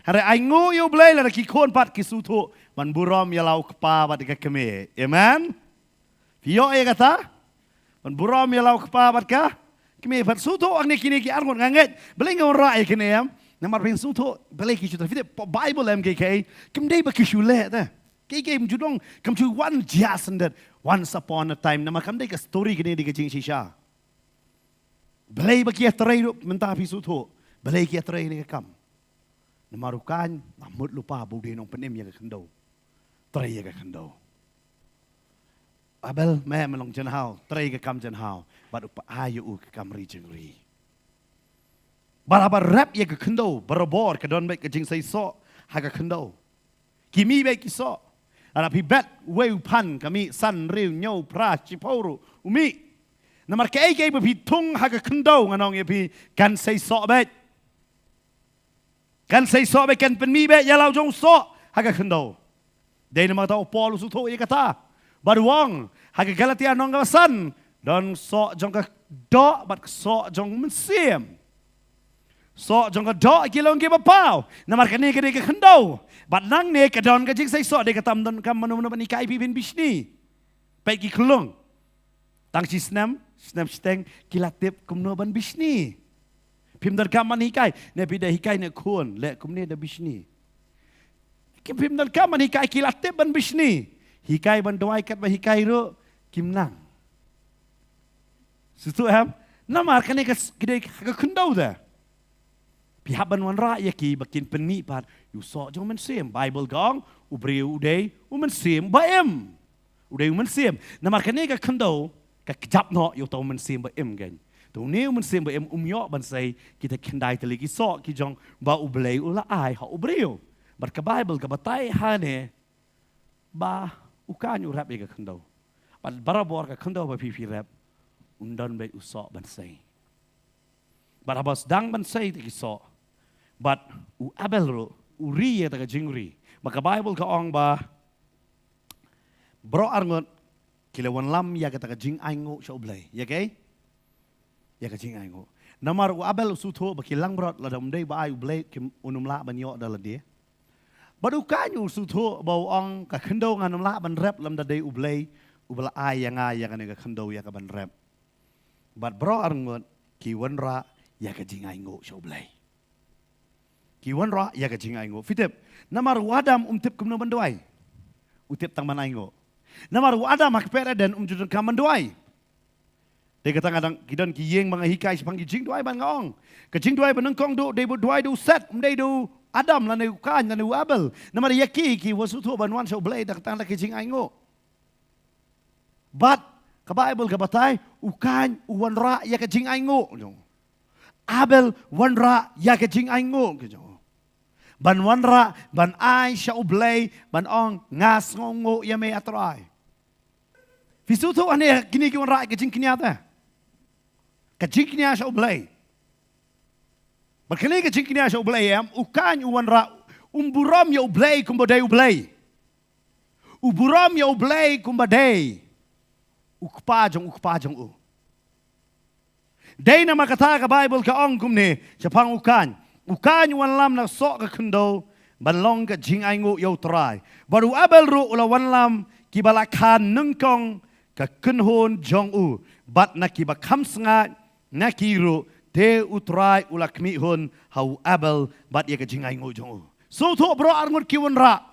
Hynrei ainguh ïa U Blei lada ki khun pat ki sngewthuh ban burom ïa la u kpa bad ka kmie. Amen. Phi ïoh ïa kata? Ban burom ïa la u kpa bad ka kmie. Pat sngewthuh hangne kine ki arngut, nga ngeit balei nga wanrah ïa kine em. Namar phin sngewthuh balei ki shu trei. Phi tip, Bible em, kiei kiei kim dei ba ki shu leh te. Kiei kiei ym ju don, kam ju wan jia shen dei. Once upon a time. Namar kam dei ka story, kane dei ka jingshisha. Balei ba ki ïatrei ruh mynta, phi sngewthuh balei ki ïatrei ïa ka kam? Namar u Kain u la mut lypa ba u dei nongpynim ïa ka khyndew. Trei ïa ka khyndew. Abel, me, me long jynhaw, trei ïa ka kam jynhaw, bad u pa ai ïa u ka kam ri jingri. Bad haba rep ïa ka khyndew, barabor ka don beit ka jingseisoh ha ka khyndew. Ki mih beit ki soh. Lada phi bet uwei u phan, ka mih san, hynriew, hynñiew, phra, shiphew ruh u mih. Namar kaei kaei ba phi thung ha ka khyndew, ngan ong ïa phi, kan seisoh beit. Kan seisoh beit, kan pynmih beit ïa la u jong u soh ha ka khyndew. Dei namar kata u Paul u sngewthuh ïa kata. Bad u ong ha ka Galatia lynnong kaba san, don soh jong ka doh bad soh jong u mynsiem. Soh jong ka doh ki long kiba paw. Namar kane ka dei ka khyndew. Bad nangne ka don ka jingseisoh, dei kata ym donkam mano mano ban hikai phi ban bishni. Peit ki khyllung. Tang shi snem, snem shiteng, ki la tip kumno ban bishni. Phim donkam ban hikai, ne phi da hikai ne khun, leh kumne da bishni. Ki phim donkam ban hikai, ki la tip ban bishni. Hikai ban duwai katba hikai ruh kim nang. Sngewthuh em? Namar kane ka s-, ka dei ka khyndew te. Phi hap ban wanrah ïa ki ba kin pynmih pat ïa u soh jong u mynsiem. Bible ka ong, u briew u dei u mynsiem ba im. U dei u mynsiem. Namar kane ka khyndew ka kjap noh ïa uta u mynsiem ba im, keiñ. Te une u mynsiem ba im um ïoh ban sei kita ki khyndai tylli ki soh ki jong ba U Blei u la ai ha u briew. Bad ka Bible ka batai hangne ba u Kain u rep ïa ka khyndew. Bad barabor ka khyndew ba phi phi rep, un don beit u soh ban sei. Bad haba sdang ban sei te ki soh, bad u Abel ruh u ri ïa kata ka jingri. Bad ka Bible ka ong ba baroh arngut ki la wanlam ïa kata ka jingainguh sha U Blei. Ïa kaei? Ïa ka jingainguh. Namar u Abel u sngewthuh ba ki langbrot, lada ym dei ba ai U Blei kim, un ym lah ban ïoh da lade. Bad u Kain u sngewthuh ba u ong, ka khyndew ngan ym lah ban rep lymda dei U Blei uba la ai ïa nga ïa kane ka khyndew ïa ka ban rep. Bad baroh arngut ki wanrah ïa ka jingainguh sha U Blei. Ki wanrah ïa ka jingainguh. Phi tip, namar u Adam um tip kumno ban duwai. U tip tang ban ainguh. Namar u Adam ha ka pyrthei Eden um ju donkam ban duwai. Dei kata nga dang, ki don ki ïing ba nga hikai shaphang ki jingduwai bad nga ong, ka jingduwai ba nyngkong duh dei ba duwai da u Set, ym dei da u Adam lane u Kain lane u Abel. Namar ïa ki, ki wa sngewthuh ban wan sha U Blei da kata, da ka jingainguh. Bad ka Bible ka batai, u Kain u wanrah ïa ka jingainguh. Abel wanrah ïa ka jingainguh. Ban wanrah, ban ai sha U Blei, ban ong, nga sngewnguh ïa me, A Trai. Phi sngewthuh hangne kine ki wanrah ka jingkñia te. Ka jingkñia sha U Blei. Bad kane ka jingkñia sha U Blei em, u Kain u wanrah, um burom ïa U Blei kumba dei U Blei. U burom ïa U Blei kumba dei u kpa jong u kpa jong u. Dei namar kata ka Bible ka ong kumne shaphang u Kain. U Kain u wanlam na soh ka khyndew ban long ka jingainguh ïa U Trai. Bad u Abel ruh u la wanlam kiba la kha nyngkong ka kynhun jong u, bad na kiba kham sngaid na ki ruh, te U Trai u la khmih hun ha u Abel bad ïa ka jingainguh jong u. Sngewthuh baroh arngut ki wanrah.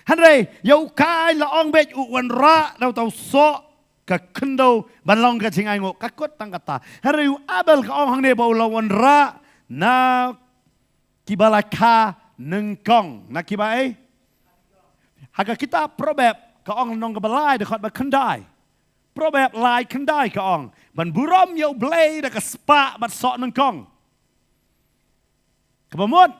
Hynrei ïa u Kain la ong beit u wanrah na uta u soh ka khyndew ban long ka jingainguh, ka kut tang kata. Hynrei u Abel ka ong hangne ba u la wanrah na kiba la kha nyngkong, na kiba ei. Ha ka kitab Proverb ka ong lynnong kaba lai dkhot ba khyndai. Proverb lai khyndai ka ong, ban burom ïa U Blei da ka spah bad soh nyngkong. Kaba mut,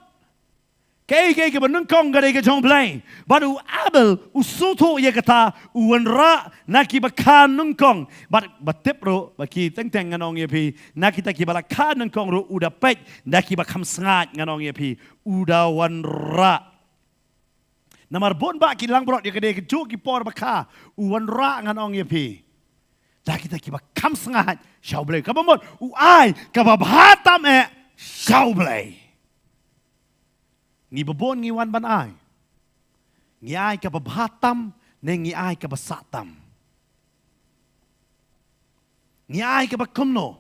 kaei kaei kaba nyngkong ka dei ka jong U Blei. Bad u Abel u sngewthuh ïa kata, u wanrah na kiba kha nyngkong. Bad ba tip ruh ba ki teng teng ngan ong ïa phi, na kita kiba la kha nyngkong ruh u da peit na kiba kham sngaid, ngan ong ïa phi, u da wanrah. Namar bun bah ki langbrot ïa ka dei kajuh ki por ba kha, u wanrah, ngan ong ïa phi, da kita kiba kham sngaid sha U Blei. Kaba mut u ai kaba bha tam eh sha U Blei. Ngi babun ngi wan ban ai. Ngi ai kaba bha tam ne ngi ai kaba sah tam? Ngi ai kaba kumno?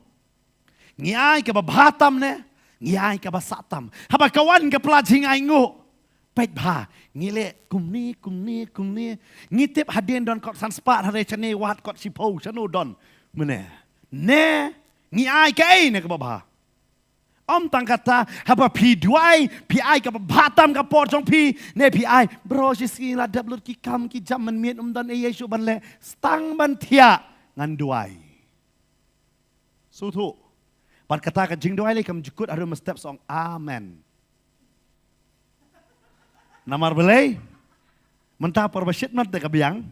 Ngi ai kaba bha tam ne ngi ai kaba sah tam? Haba ka wan ka pla jingainguh, peit bha, ngi leh kumne, kumne, kumne. Ngi tip hadien don kot san spah, hynrei shane wad kot shiphew, shano don mynne? Ne ngi ai kaei ne kaba bha? Ym tang kata, haba phi duwai, phi ai kaba bha tam ka por jong phi, ne phi ai, bro, shi sngi la dep lut ki kam ki jam, mynmiet ym don ei ei shuh ban leh, tang ban thiah ngan duwai. Sngewthuh. Bad kata ka jingduwai lei kam jukut haduh mynstep, sa ong amen. Namar balei? Mynta por ba shit mat da ka biang,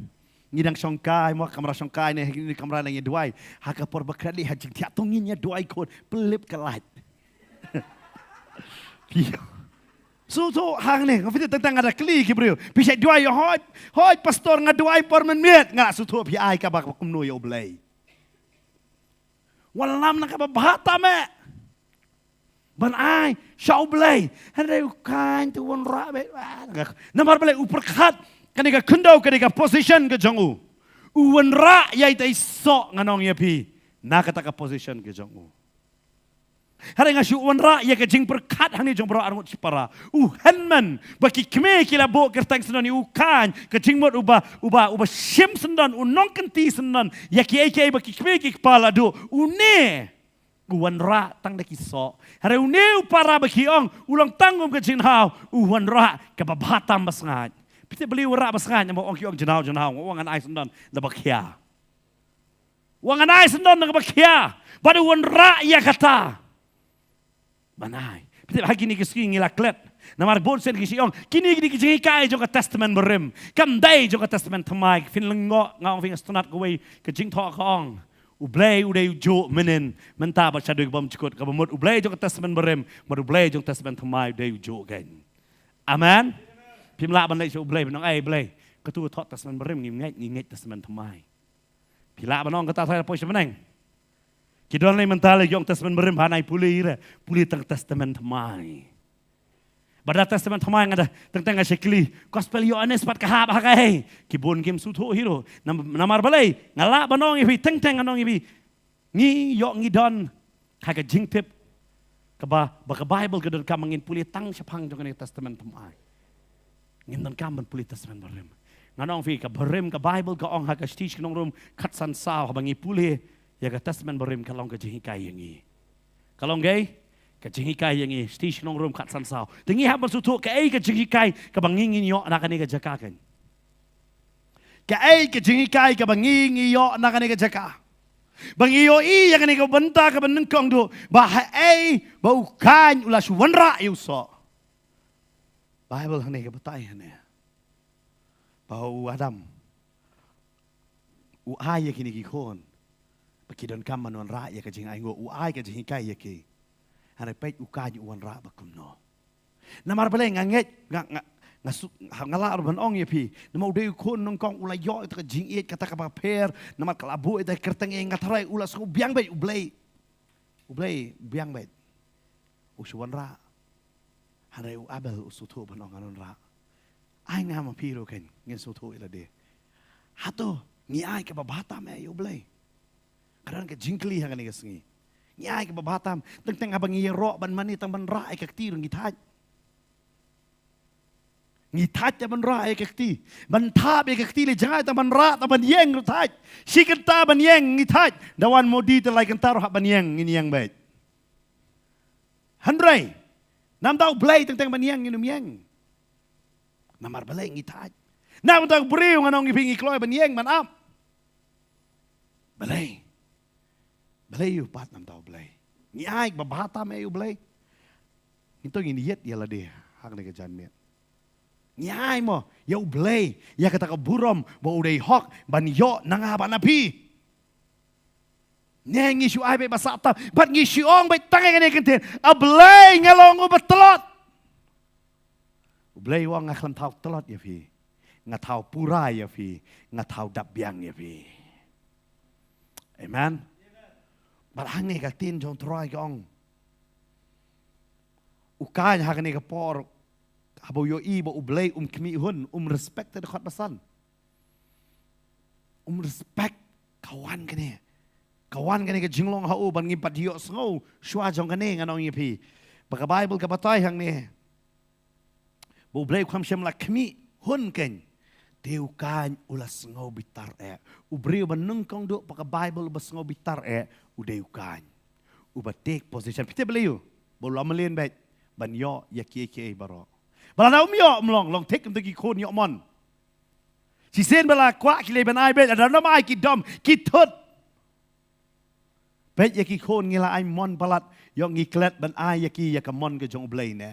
ngi dang shongkai, mo, kamra shongkai ne, ngi kamra ne, ngi duwai. Ha ka por ba khreh lei ha jingthiah to ngin ïa duwai khun, pynlip ka light. Sngewthuh hangne, nga phi tang tang nga da kylli ki briew. Phi shait duwai, hooid, hooid pastor, nga duwai por mynmiet, nga sngewthuh phi ai kaba kumno ïa U Blei. Wallam na kaba bha tam eh ban ai sha U Blei. Hynrei u kaiñ te u wanrah beit. Namar balei? U pyrkhat kane ka khyndew, kane ka position ka jong u. U wanrah ïa ita i soh, ngan ong ïa phi, na kata ka position ka jong u. Hynrei nga shu wanrah ïa ka jingpyrkhat hangne jong baroh arngut shipara. U hynmen ba ki kmie ki la buh kyrteng syndon ïa u kaiñ, ka jingmut uba, uba, uba shim syndon, u nongkynti syndon ïa kiei kiei ba ki kmie ki kpa la duh. Une u wanrah tang da ki soh. Hynrei une u para ba ki ong u long tang kum ka jingthaw, u wanrah kaba bha tam ba sngaid. Phi tip balei u wanrah ba sngaid? Namar ong ki ong jingthaw, jingthaw, nga ong ngan ai syndon da ba khia. Ong ngan ai syndon da ba khia. Bad u wanrah ïa kata ban ai. Phi tip ha kine ki sngi ngi la klet. Namar bun sien ki shu ong kine, kine ki jinghikai jong ka Testament Barim, kam dei jong ka Testament Thymmai. Phin lyngngoh, nga ong phi, nga sngewtynnat kawei ka jingthoh ka ong, U Blei u dei u juh mynhynnin, mynta bad shaduh ki bym jukut. Kaba mut U Blei jong ka Testament Barim bad U Blei jong ka Testament Thymmai u dei u juh kein. Amen. Phim lah ban leit sha U Blei ban ong, ai Blei, katu ka thoh Testament Barim, ngim ngeit, ngi ngeit Testament Thymmai. Phi lah ban ong kata, tharai poi sha bneng. Ki don lei mynta lei ki ong Testament Barim, hana i pule ira, pule tang Testament Thymmai. Bad da Testament Thymmai nga da teng teng nga shakli Gospel Ïoannis pat ka hap ha kaei. Ki bun kim sngewthuh hi ruh. Nam-, namar balei? Nga lah ban ong ïa phi, teng teng ngan ong ïa phi. Ngi ïoh ngi don ha ka jingtip kaba, ba ka Baibl ka donkam ba ngin pule tang shaphang jong kane ka Testament Thymmai. Ngim donkam ban pule Testament Barim. Ngan ong phi, ka Barim, ka Baibl ka ong ha ka Shithi Shnong Rom khatsan saw, haba ngi pule ïa ka Testament Barim ka long ka jinghikai ïa ngi. Ka long kaei? Ka jinghikai ïa ngi. Shithi Shnong Rom khatsan saw. Te ngi hap ban sngewthuh kaei ka jinghikai kaba ngi ngin ïoh na kane ka jaka kein. Kaei ka jinghikai kaba ngi ngi ïoh na kane ka jaka? Ba ngi ïohi ïa kane ka bynta kaba nyngkong duh, ba haei ba u Kain u la shu wanrah ïa u soh. Baibl hangne ka batai hangne ba u Adam u ai ïa kine ki khun ba ki donkam ban wanrah ïa ka jingainguh, u ai ka jinghikai ïa ki. Hynrei peit u Kain u wanrah ba kumno. Namar balei nga ngeit, nga, nga, nga su-, ha, nga lah ruh ban ong ïa phi. Namar u dei u khun nyngkong, u la ïoh ïa ka jingïeit kata kaba pher, namar ka la buh ïa ka kyrteng, nga tharai u la sngew biang beit U Blei. U Blei biang beit. U shu wanrah. Hynrei u Abel u sngewthuh ban ong ngan wanrah. Ai nga ma phi ruh kein ngin sngewthuh ïa lade. Hato ngi ai kaba bha tam ïa U Blei? Ka don ka jingkylli ha kane ka sngi. Ngi ai kaba bha tam, teng teng haba ngi ïaroh ban mane tang ban rah ïa ka kti ruh ngi thait. Ngi thait ïa ban rah ïa ka kti. Ban thap ïa ka kti lei jngai, tang ban rah, tang ban ïeng ruh thait. Shi kynta ban ïeng ngi thait. Da wan Modi te lai kynta ruh hap ban ïeng, ngin ïeng beit. Hynrei namar U Blei teng teng ban ïeng ngin ym ïeng. Namar balei ngi thait? Namar u briew, ngan ong ïa phi, ngi kloi ban ïeng ban ap. Balei? Balei ïa u pat namar U Blei? Ngi ai ba bha tam ïa U Blei. Ngi to ngin ïeit ïa lade ha kane ka janmiet. Ngi ai mo ïa U Blei ïa kata ka burom ba u dei hok ban ïoh na nga bad na phi. Ne ngi shu ai beit ba sah tam bad ngi shu ong beit tang ïa kane ka ktien, A Blei, nga long uba tlot. U Blei u ong, nga khlem thaw tlot ïa phi, nga thaw pura ïa phi, nga thaw dap biang ïa phi. Amen. Bad hangne ka ktien jong U Trai ka ong, u Kain ha kane ka por, Haba u ïohi ba U Blei um khmih hun, um respect te, dkhot ba san. Um respect, ka wan kane. Ka wan kane ka jinglong ha u ban ngim pat ïohsngew shuwa jong kane, ngan ong ïa phi. Ba ka Bible ka batai hangne ba U Blei u kham shym la khmih hun kein. Te u Kain u la sngew bitar eh. U briew ba nyngkong duh ba ka Bible ba sngew bitar eh, u dei u Kain. Uba take position. Phi tip balei u? Ba u la mlien beit ban ïoh ïa kiei kiei baroh. Ba lada um ïoh, um long, long thik kumta ki khun ïoh mon. Shisien ba la kwah ki leit ban ai beit, lada ym ai ki dom, ki thut. Peit ïa ki khun, ngi la ai mon palat, ïoh ngi klet ban ai ïa ki ïa ka mon ka jong U Blei ne.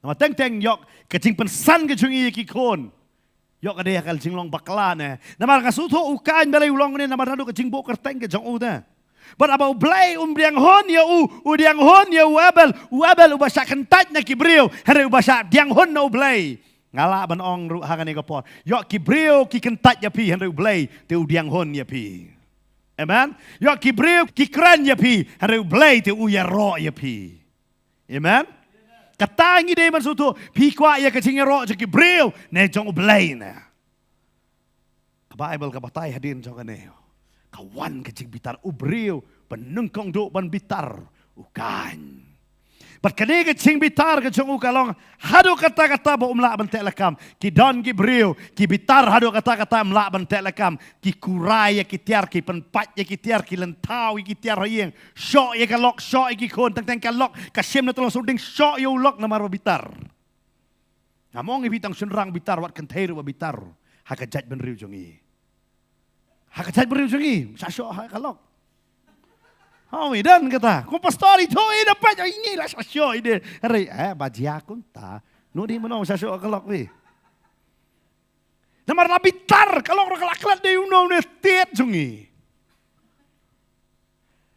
Namar teng teng ïoh ka jingpynsan ka jong ngi ïa ki khun, ïoh ka dei ha ka jinglong bakla ne. Namar nga sngewthuh u Kain balei u long ne, namar naduh ka jingbuh kyrteng ka jong u te. Bad haba U Blei um diang hun ïa u, u diang hun ïa u Abel, u Abel uba shah kyntait na ki briew, hynrei uba shah diang hun na U Blei. Nga lah ban ong ruh ha kane ka por, ïoh ki briew ki kyntait ïa phi, hynrei U Blei te u diang hun ïa phi. Amen. Ïoh ki briew ki kren ïa phi, hynrei U Blei te u ïaroh ïa phi. Amen. Kata ngi dei ban sngewthuh, phi kwah ïa ka jingïaroh jong ki briew ne jong U Blei ne? Ka Bible ka batai hadien jong kane, ka wan ka jingbitar, u briew ba nyngkong duh ban bitar, u Kain. Bad kane ka jingbitar ka jong u ka long haduh katta katta ba um lah ban teh lakam. Ki don ki briew ki bitar haduh katta katta, um lah ban teh lakam. Ki kurai ïa ki tiar, ki pynpait ïa ki tiar, ki lynthaw ïa ki tiar ha ïing, shoh ïa ka lok, shoh ïa ki khun, teng teng ka lok ka shim na tnga sawdong, shoh ïa u lok namar ba bitar. Ngam ong ïa phi tang shynrang bitar, wat kynthei ruh ba bitar ha ka jaitbynriew jong ngi. Ha ka jaitbynriew jong ngi, shah shoh ha ka lok. Hooid, don kata. Kum pastor i thoh i da peit, ïa ngi la shah shoh i de. Hynrei eh, ba jia kumta, no dei mano shah shoh ha ka lok phi? Namar la bitar, ka lok ruh ka la klet, dei uno une tied jong ngi.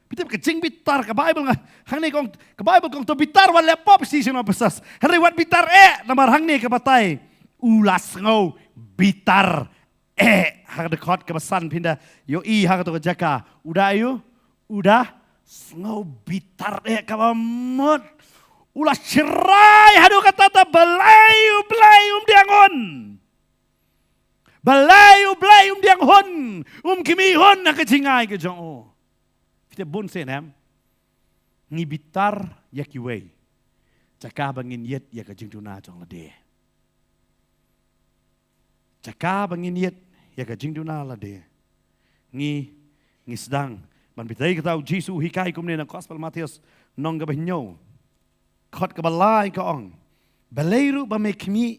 Phi tip ka jingbitar, ka Bible nga, hangne ka ong, ka Bible ka ong to bitar, wat leh pop, shisien ong psas. Hynrei wat bitar eh, namar hangne ka batai u la sngew bitar eh. Ha ka dkhot kaba san phin da ïohi ha kato ka jaka, u da ïoh, u da sngew bitar eh kaba mut. U la shrai haduh katta katta, balei U Blei um diang hun? Balei U Blei um diang hun, um khmih hun ha ka jingai ka jong u? Phi tip bun sien em, ngi bitar ïa kiwei jaka ba ngin ïit ïa ka jingduna jong lade. Jaka ba ngin ïit ïa ka jingduna lade, ngi, ngi sdang ban bitar. Kata u Jisu u hikai kumne na Gospel Mathaios, lynnong kaba hynñiew, dkhot kaba lai, ka ong, balei ruh ba me khmih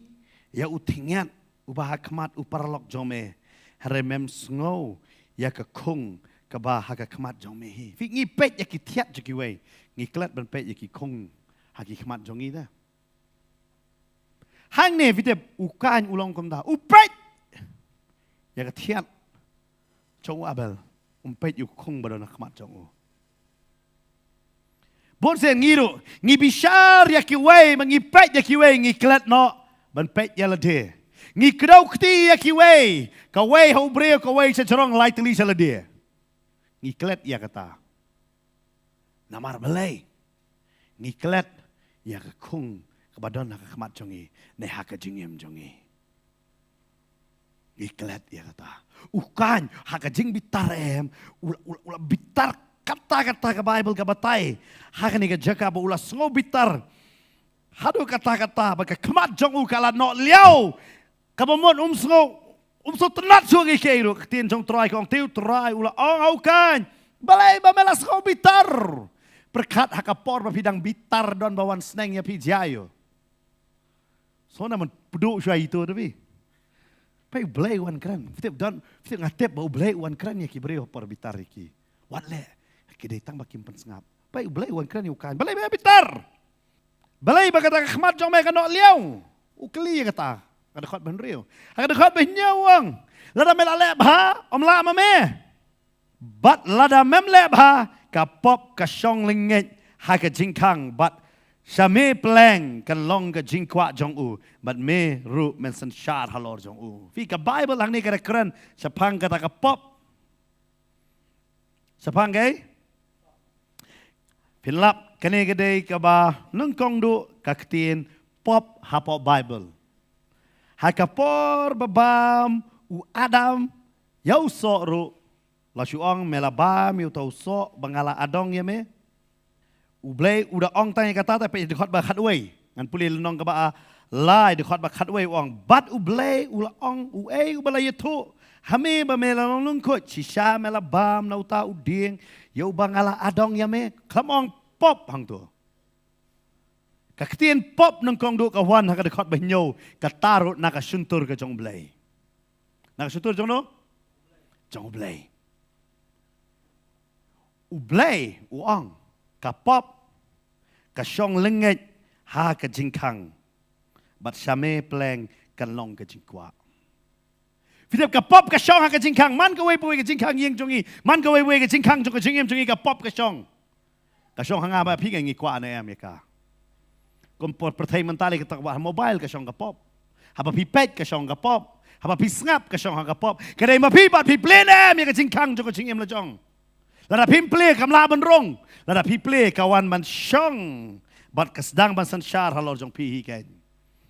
ïa u thyngiat uba ha khmat u paralok jong me, hynrei mem sngew ïa ka khung kaba ha ka khmat jong me hi? Phi, ngi peit ïa ki thiat jong kiwei, ngi klet ban peit ïa ki khung ha ki khmat jong ngi te. Hangne phi tip u Kain u long kumta, u peit ïa ka thiat jong u Abel, um peit ïa u khung ba don ha khmat jong u. Bun sien ngi ruh ngi bishar ïa kiwei, ba ngi peit ïa kiwei, ngi klet noh ban peit ïa lade. Ngi kdew kti ïa kiwei, kawei ha u briew, kawei sha jrong, lai tylli sha lade. Ngi klet ïa kata. Namar balei? Ngi klet ïa ka khung kaba don ha ka khmat jong ngi ne ha ka jingim jong ngi. Ngi klet ïa kata. U Kain ha ka jingbitar em, u la, u la, u la bitar katta katta, ka Bible ka batai ha kane ka jaka ba u la sngew bitar haduh katta katta ba ka khmat jong u ka la noh liaw. Kaba mut um sngew, um sngewtynnat shuh ïa kiei kiei ruh. Ka ktien jong u Trai ka ong, te u Trai u la ong ha u Kain, balei ba me la sngew bitar? Pyrkhat ha ka por ba phi dang bitar don ba wan sneng ïa phi, jia ïoh. Sngewna man pduh shuwa ito da phi. Peit U Blei u wan kren. Phi tip don, phi tip, nga tip ba U Blei u wan kren ïa ki briew ha por bitar ïa ki. Wat leh, ki dei tang ba kim pynsngap. Peit U Blei u wan kren ïa u Kain, balei ba bitar? Balei ba kata ka khmat jong me ka noh liaw? U kylli ïa kata. Ka dkhot ba hynriew. Ha ka dkhot ba hynñiew u ong, lada me la leh bha, ym lah ma me. Bad lada mem leh bha, ka pop ka shong lyngngeit ha ka jingkhang, bad sha me pleng kan long ka jingkwah jong u, bad me ruh men synshar halor jong u. Phi, ka Bible hangne ka da kren shaphang kata ka pop. Shaphang kaei? Phin lap, kane ka dei kaba nyngkong duh ka ktien pop hapoh Baibl. Ha ka por ba bam u Adam ïa u soh ruh, la shu ong, me la bam ïa uta u soh ba nga la adong ïa me. U Blei u da ong tang ïa kata, te peit dkhot ba khatwei. Ngan pule lynnong kaba ar, lai dkhot ba khatwei u ong, bad U Blei u la ong, uei uba la ïathuh ha me ba me la long lyngkhuid? Shisha me la bam na uta u dieng ïa uba nga la adong ïa me? Khlem ong pop hangto. Ka ktien pop nyngkong duh ka wan ha ka dkhot ba hynñiew, kata ruh na ka shyntur ka jong U Blei. Na ka shyntur jong no? Jong U Blei. U Blei u ong, ka pop ka shong lyngngeit ha ka jingkhang, bad sha me pleng kan long ka jingkwah. Phi tip, ka pop ka shong ha ka jingkhang, man kawei pa kawei ka jingkhang ïing jong ngi, man kawei pa kawei ka jingkhang jong ka jingim jong ngi, ka pop ka shong. Ka shong ha nga bad phi, ngi kwah ne em ïa ka? Kum por pyrthei mynta lei, kata ka ba ha mobile ka shong ka pop. Haba phi peit ka shong ka pop. Haba phi sngap ka shong ha ka pop. Ka dei ma phi bad phi plie ne em ïa ka jingkhang jong ka jingim la jong. Lada phim plie kam lah ban rung. Lada phi plie ka wan ban shong bad ka sdang ban synshar halor jong phi hi keiñ.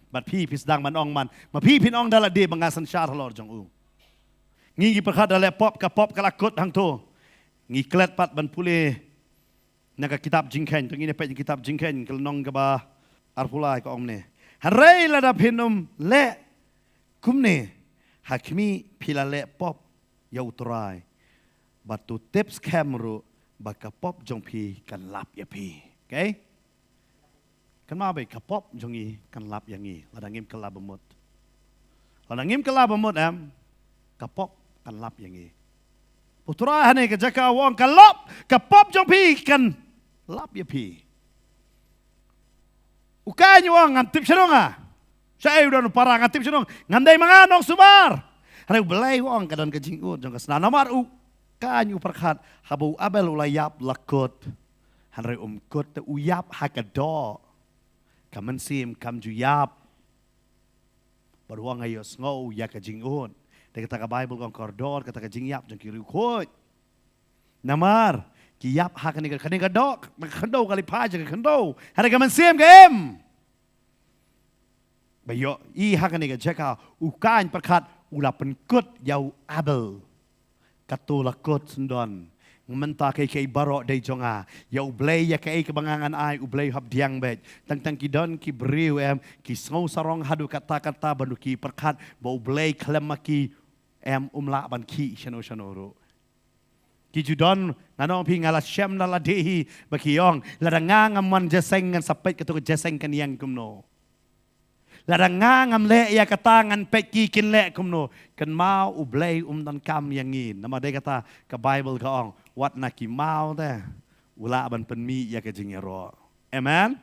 Bad phi, phi sdang ban ong man, ma phi phin ong da lade ba nga synshar halor jong u. Ngi ngi pyrkhat da leh pop, ka pop ka la kut hangto. Ngi klet pat ban pule na ka kitab Jingkheiñ, to ngin ïa peit kitab Jingkheiñ, ka lynnong kaba arphew lai, ka ong kumne. Hynrei lada phin ym leh kumne, ha khmih phi la leh pop ïa U Trai, bad to tip skhem ruh ba ka pop jong phi kan lap ïa phi. Okay? Kynmaw bha, ka pop jong ngi kan lap ïa ngi lada ngim kylla bamut. Lada ngim kylla bamut em, ka pop kan lap ïa ngi. U Trai hangne ka jaka u ong, ka lop, ka pop jong phi kan lap ïa phi. U Kain u ong, ngam tip shuh nga. Shaei u don u para, ngam tip shuh nga. Ngam dei ma nga nongsubar. Hynrei U Blei u ong, ka don ka jingud jong ka snam. Namar u Kain u pyrkhat, haba u Abel u la ïap la kut. Hynrei um kut te, u ïap ha ka doh. Ka mynsiem kam ju ïap. Bad u ong, nga ïohsngew ïa ka jingud. Te kata ka Baibl ka ong, kordor kata ka jingïap jong ki riewkhuid. Namar ki ïap ha kane ka, kane ka doh, ka khyndew ka leit phai sha ka khyndew. Hynrei ka mynsiem ka im. Ba ïohi ha kane ka jaka, u Kain pyrkhat u la pynkut ïa u Abel. Kato la kut syndon. Mynta kaei kaei baroh dei jong nga. Ïa U Blei, ïa kaei kaba nga ngan ai, U Blei u hap pdiang beit. Tang tang ki don ki briew em, ki sngew sarong haduh katta katta, ba ngi ki pyrkhat ba U Blei khlem ma ki em um lah ban khih shano shano ruh. Ki ju don, ngan ong phi, nga la shem da lade hi, ba ki ong, lada nga ngam wan jingïaseng, ngan sa peit kato ka jingïaseng kan ïeng kumno. Lada nga ngam leh ïa kata, ngan peit ki kin leh kumno. Kynmaw, U Blei um donkam ïa ngi. Namar dei kata ka Baibl ka ong, wat na ki maw te u lah ban pynmih ïa ka jingïaroh. Amen.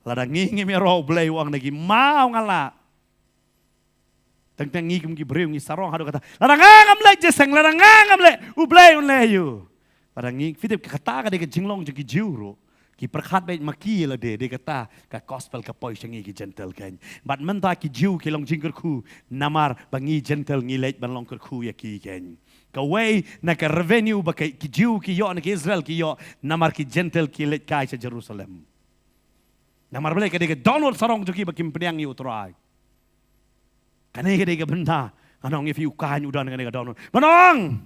Lada ngi ngim ïaroh, U Blei u ong, na ki maw nga lah. Teng teng ngi kum ki briew ngi sarong haduh katta, lada nga ngam leh jingïaseng, lada nga ngam leh, U Blei un leh ïa u. Lada ngi, phi tip, kata ka dei ka jinglong jong ki Jiw ruh. Ki pyrkhat beit ma ki lade, dei kata ka gospel ka poi sha ngi ki Jentil keiñ. Bad mynta ki Jiw ki long jingkyrkhu, namar ba ngi Jentil ngi leit ban long kyrkhu ïa ki keiñ. Kawei na ka revenue ba ki, ki Jiw ki ïoh, na ki Israel ki ïoh, namar ki Jentil ki leit kai sha Jerusalem. Namar balei? Ka dei ka dohnud sarong jong ki ba kim pdiang ïa U Trai. Kane ka dei ka bynta, ngan ong ïa phi, u Kain u don kane ka dohnud. Ban ong,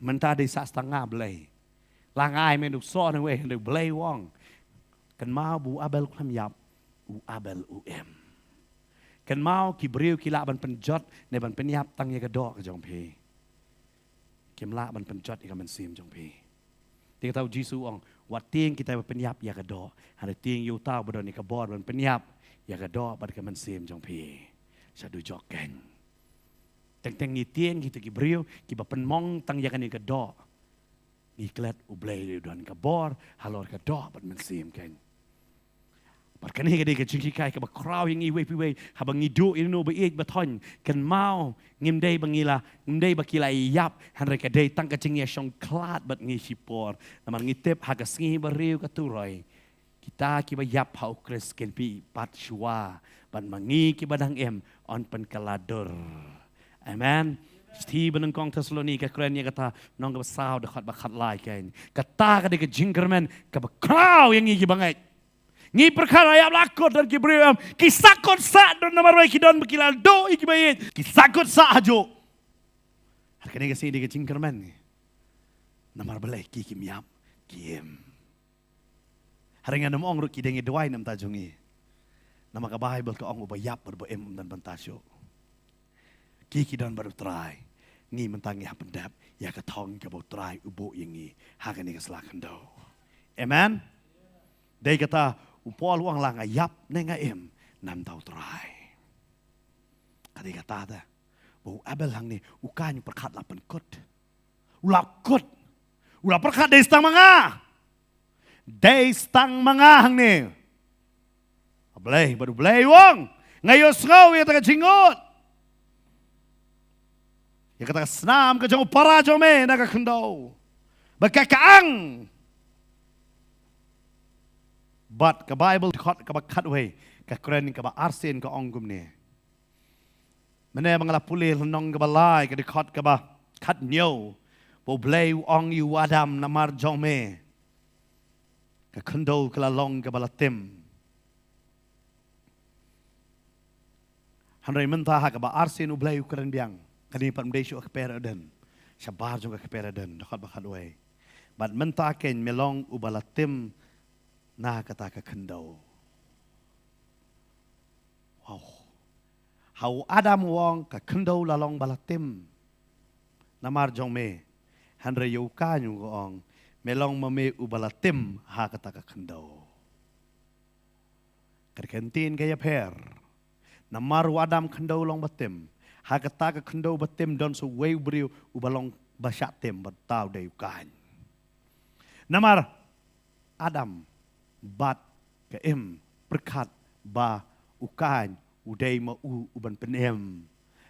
mynta dei sah stang nga Blei. La nga ai me duk soh ne wei, hynrei U Blei u ong, kynmaw ba u Abel u khlem ïap, u Abel u im. Kynmaw, ki briew ki lah ban pynjot ne ban pynïap tang ïa ka doh ka jong phi. Kim lah ban pynjot ïa ka mynsiem jong phi. Te kata u Jisu u ong, wat tieng kita ba pynïap ïa ka doh, hynrei tieng ïa uta uba don ïa ka bor ban pynïap ïa ka doh bad ka mynsiem jong phi sha dujok keiñ. Teng teng ngi tieng kita ki briew kiba pynmong tang ïa kane ka doh, ngi klet U Blei u don ka bor halor ka doh bad mynsiem keiñ. Bad kane ka dei ka jinghikai kaba khraw ïa ngi iwei pa iwei, haba ngi duh ïa uno uba ïeit ba thoiñ, kynmaw, ngim dei ba ngi la, ngim dei ba ki la ïap, hynrei ka dei tang ka jingïashongkhlad bad ngi shipor. Namar ngi tip ha ka sngi ba hynriew ka turoi, kita kiba ïap ha U Khrist kin pyni pat shuwa, bad ma ngi kiba dang im yn pynkylla dur. Amen. Shithi ba nyngkong Thessaloni ka kren ïa kata, lynnong kaba saw, dkhot ba khatlai keiñ. Kata ka dei ka jingkyrmen kaba khraw ïa ngi kiba ngeit. Ngi pyrkhat la ïap la kut don ki briew em. Ki sahkut sah don namar ba ki don ba ki la duh ïa ki ba ïeit. Ki sahkut sah hajuh. Hynrei kane ka sngi dei ka jingkyrmen. Namar balei ki kim ïap ki im. Hynrei ngan ym ong ruh ki dei ngi duwai na ka bynta jong ngi. Namar ka Baibl ka ong uba ïap bad ba im um don bynta shuh. Ki ki don bad u Trai. Ngi mynta ngi hap pyndep ïa ka thong kaba u Trai u buh ïa ngi ha kane ka sla khyndew. Amen. Dei kata u Paul u ong la nga ïap ne nga im na ka bynta u Trai. Ka dei kata te ba u Abel hangne u Kain u pyrkhat la pynkut. U la kut. U la pyrkhat dei tang ma nga. Dei tang ma nga hangne. U Blei, bad u Blei u ong, nga ïohsngew ïa kata ka jingngud. Ïa kata ka snam ka jong u para jong me na ka khyndew. Bad ka ka ang. Bad ka Baibl dkhot kaba khatwei, ka Korinth kaba arsien ka ong kumne. Mynne ba nga la pule lynnong kaba lai, ka dkhot kaba khathynñiew. Ba u Blei u ong ïa u Adam namar jong me ka khyndew ka la long kaba la tim. Hynrei mynta ha kaba arsien u Blei u kren biang. Kane pat ym dei shuh ka kper Eden. Shabar jong ka kper Eden, dkhot ba khatwei. Bad mynta kein me long uba la tim na kata ka khyndew. Wow. Ha u Adam u ong ka khyndew la long ba la tim. Namar jong me. Hynrei ïa u Kain u ong me long ma me uba la tim ha kata ka khyndew. Ka dei ka ktien ka ïapher. Namar u Adam khyndew long ba tim. Ha kata ka khyndew ba tim don sa uwei u briew uba long ba shah tim bad uta u dei u Kain. Namar Adam bad ka Im pyrkhat ba u Kain u dei ma u uban pynim.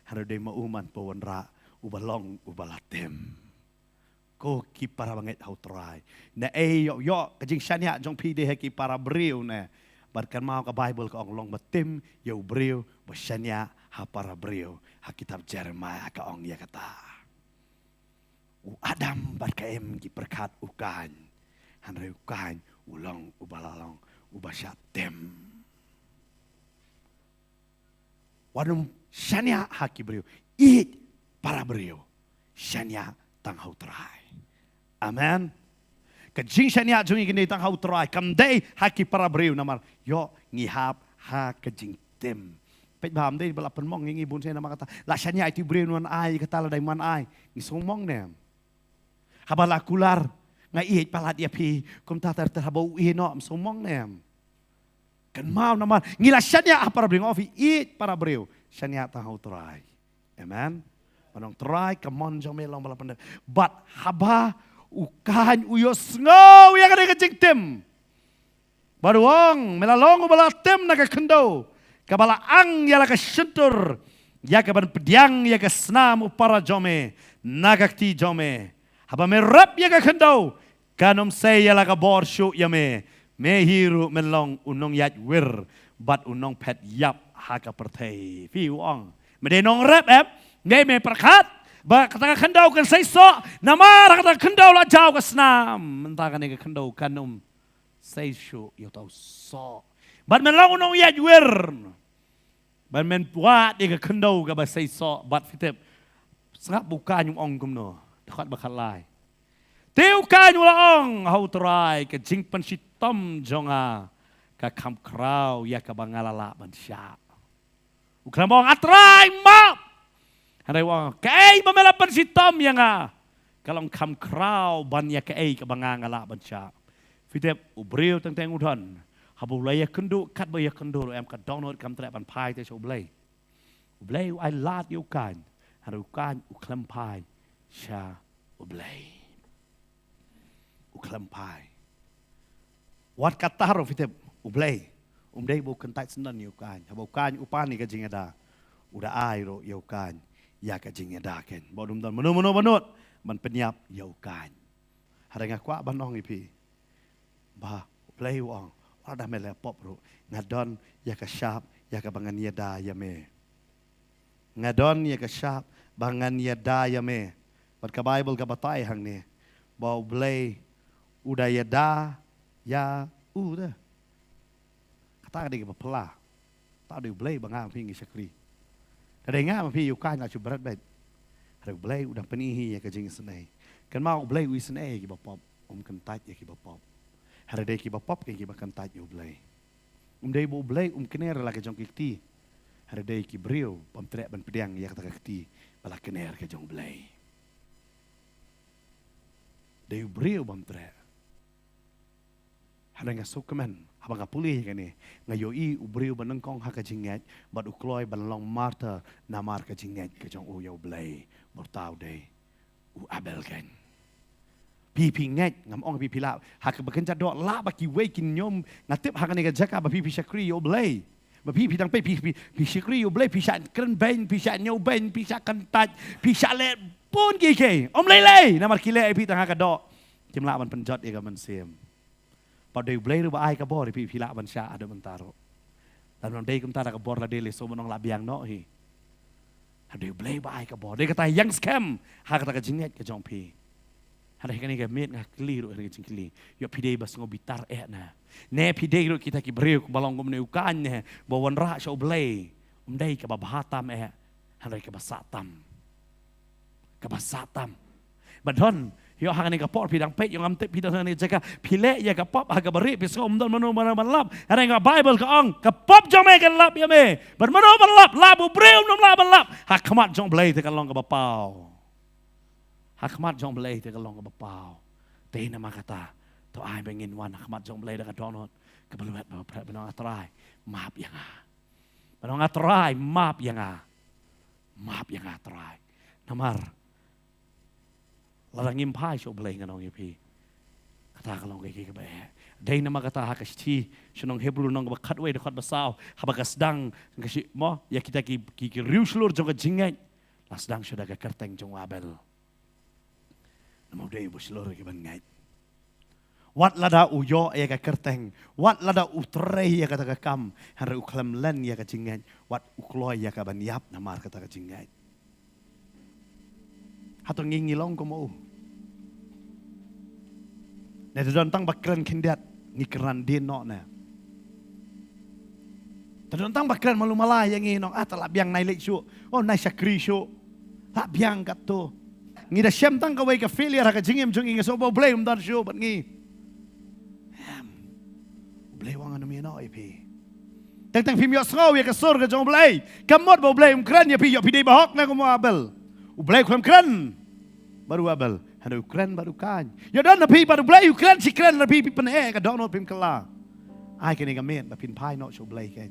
Hynrei u dei ma u man pa wanrah uba long uba la tim. Ko ki para bangeit ha u Trai. Naei ïoh ïoh ka jingshaniah jong phi dei ha ki para briew ne. Bad kynmaw ka Baibl ka ong long ba tim ïa u briew ba shaniah ha para briew. Ha kitab Jeremaïa ka ong ïa kata. U Adam bad ka Im ki pyrkhat u Kain. Hynrei u Kain u long uba la long uba shah tim. Wat nym shaniah ha ki briew. Ïeit para briew. Shaniah tang ha u Trai. Amen. Ka jingshaniah jong ngi kan dei tang ha u Trai. Kam dei ha ki para briew namar ïoh ngi hap ha ka jingtim. Peit ba ym dei ba la pynmong ïa ngi bun sien namar kata. La shaniah ïa ki briew, wan ai kata lada wan ai. Ngi sngewmong ne em? Haba la kular, nga ïeit palat ïa phi, kumta ter ter haba u ïeh noh, ym sngewmong ne em? Kynmaw namar ngi la shaniah ha para briew, nga ong ïa phi ïeit para briew, shaniah tang ha u Trai. Amen. Ban ong Trai, ka mon jong me long ba la pyndep. Bad haba u Kain u ïohsngew ïa kane ka jingtim. Bad u ong, me la long uba la tim na ka khyndew, kaba la ang ïa la ka shyntur, ïa kaban pdiang ïa ka snam u para jong me na ka kti jong me. Haba me rep ïa ka khyndew, kan ym sei ïa la ka bor shuh ïa me. Me hi ruh men long u nongïaid wir bad u nongphet ïap ha ka pyrthei. Phi, u ong, me dei nongrep em? Ngi, me pyrkhat ba kata ka khyndew kan sei soh, namar ha kata ka khyndew la jaw ka snam. Mynta kane ka khyndew kan ym sei shuh ïa uta u soh. Bad men long u nongïaid wir. Bad men wad ïa ka khyndew kaba sei soh, bad phi tip, sngap ba u Kain u ong kumno. Dkhot ba khatlai. Te u Kain u la ong ha u Trai, ka jingpynshitom jong nga ka kham khraw ïa kaba nga la lah ban shah. U khlem ong, A Trai, map. Hynrei u ong, kaei ba me la pynshitom ïa nga? Ka long kham khraw ban ïa kaei kaba nga nga lah ban shah. Phi tip, u briew teng teng u don, haba u la ïakynduh katba ïakynduh ruh em, ka dohnud kam treh ban phai te sha U Blei. U Blei u ai lad ïa u Kain, hynrei u Kain u khlem phai sha U Blei. U khlem phai. Wat kata ruh phi tip, U Blei um dei ba u kyntait syndon ïa u Kain. Haba u Kain u pan ïa ka jingïada, u da ai ruh ïa u Kain ïa ka jingïada kein. Ba u dum don mano mano ba nud ban pynïap ïa u Kain. Hynrei nga kwah ban ong ïa phi ba U Blei u ong, wat lada me leh pop ruh, nga don ïa ka shap ïa kaba ngan ïada ïa me. Nga don ïa ka shap ba ngan ïada ïa me. Bad ka Baibl ka batai hangne ba U Blei u da ïada ïa u te. Ta ka dei kaba phylla. Ta dei U Blei ba nga ma phi ngi shakri. Ka dei nga ma phi ïa u kaiñ la shu bret beit. Hynrei U Blei u dang pyni hi ïa ka jingisynei. Kynmaw U Blei u isynei ïa kiba pop, um kyntait ïa kiba pop. Hynrei dei kiba pop ki kiba kyntait ïa U Blei. Um dei ba U Blei um kner la ka jong ki kti. Hynrei dei ki briew bym treh ban pdiang ïa kata ka kti ba la kner ka jong U Blei. Dei u briew bym treh. Hynrei nga sngewkmen haba nga pule ïa kane, nga ïohi u briew ba nyngkong ha ka jingngeit bad u kloi ban long martyr namar ka jingngeit ka jong u ïa U Blei. Bad uta u dei u Abel keiñ. Phi, phi ngeit, ngam ong phi, phi lah ha kaba kynja doh, lah ba kiwei kin ñiom. Nga tip ha kane ka jaka ba phi, phi shakri ïa U Blei, ba phi, phi dang peit, phi, phi, phi shakri ïa U Blei, phi shah kren beiñ, phi shah ñiew beiñ, phi shah kyntait, phi shah leh bun kiei kiei. Ym lei lei, namar ki leh ïa phi tang ha ka doh, kim lah ban pynjot ïa ka mynsiem. Bad dei U Blei ruh ba ai ka bor ïa phi, phi lah ban shah haduh mynta ruh. Lada ym dei kumta, da ka bor la dei lei shuh, ban ong lah biang noh hi. Hynrei dei U Blei ba ai ka bor. Dei kata ïeng skhem ha kata ka jingngeit ka jong phi. Hynrei ha kane ka miet nga kylli ruh ha kane ka jingkylli. Ïoh phi dei ba sngew bitar eh ne? Ne phi dei ruh kita ki briew ba long kumne u kaiñ ne, ba wanrah sha U Blei? Ym dei kaba bha tam eh, hynrei kaba sah tam. Kaba sah tam. Ba don, ïoh ha kane ka por phi dang peit, ïoh ngam tip phi don ha kane ka jaka, phi leh ïa ka pop ha kaba rieh, phi sngew ym don mano mano ban lap. Hynrei ka Baibl ka ong, ka pop jong me kan lap ïa me. Bad mano ban lap? Lap u briew um lah ban lap. Ha khmat jong U Blei te ka long kaba paw. Ha khmat jong U Blei te ka long kaba paw. Te namar kata, to ai ba ngin wan ha khmat jong U Blei da ka dohnud kaba lwet bad bapher, ban ong, A Trai, map ïa nga. Ban ong, A Trai, map ïa nga. Map ïa nga, Trai. Namar lada ngim phai sha U Blei, ngan ong ïa phi, kata ka long kaei kaei kaba eh. Dei namar kata ha ka shithi sha ki nong Hebru, lynnong kaba khatwei, dkhot ba saw, haba ka sdang ka shi-, mo, ïa kita ki, ki, ki riewshlur jong ka jingngeit, la sdang shuh da ka kyrteng jong u Abel. Namar u dei uba shlur ïa ki ban ngeit. Wat lada u ïoh ïa ka kyrteng, wat lada u trei ïa kata ka kam, hynrei u khlem len ïa ka jingngeit, wat u kloi ïa ka ban ïap namar kata ka jingngeit. Hato ngi, ngi long kum u? Ne te don tang ba kren khyndiat, ngi kren dien noh ne? Te don tang ba kren malu mala ïa ngi, nong, ah, te lah biang, nai leit shuh, oh, nai shakri shuh. Lah biang katto. Ngi da shem tang kawei ka failure ha ka jingim jong ngi, nga sngew ba U Blei um don shuh bad ngi. Em. U Blei u ong, ngan ym ïeh noh ïa phi. Teng teng phim ïohsngew ïa ka sur ka jong U Blei. Ka mut ba U Blei um kren ïa phi, ïoh phi dei bahok ne kum u Abel. U Blei u khlem kren bad u Abel, hynrei u kren bad u Kain. Ïoh don na phi bad U Blei u kren shi kren, na phi, phi pyneh ka dohnud, phim kylla. Ai kane ka miet ba phin phai noh sha U Blei keiñ.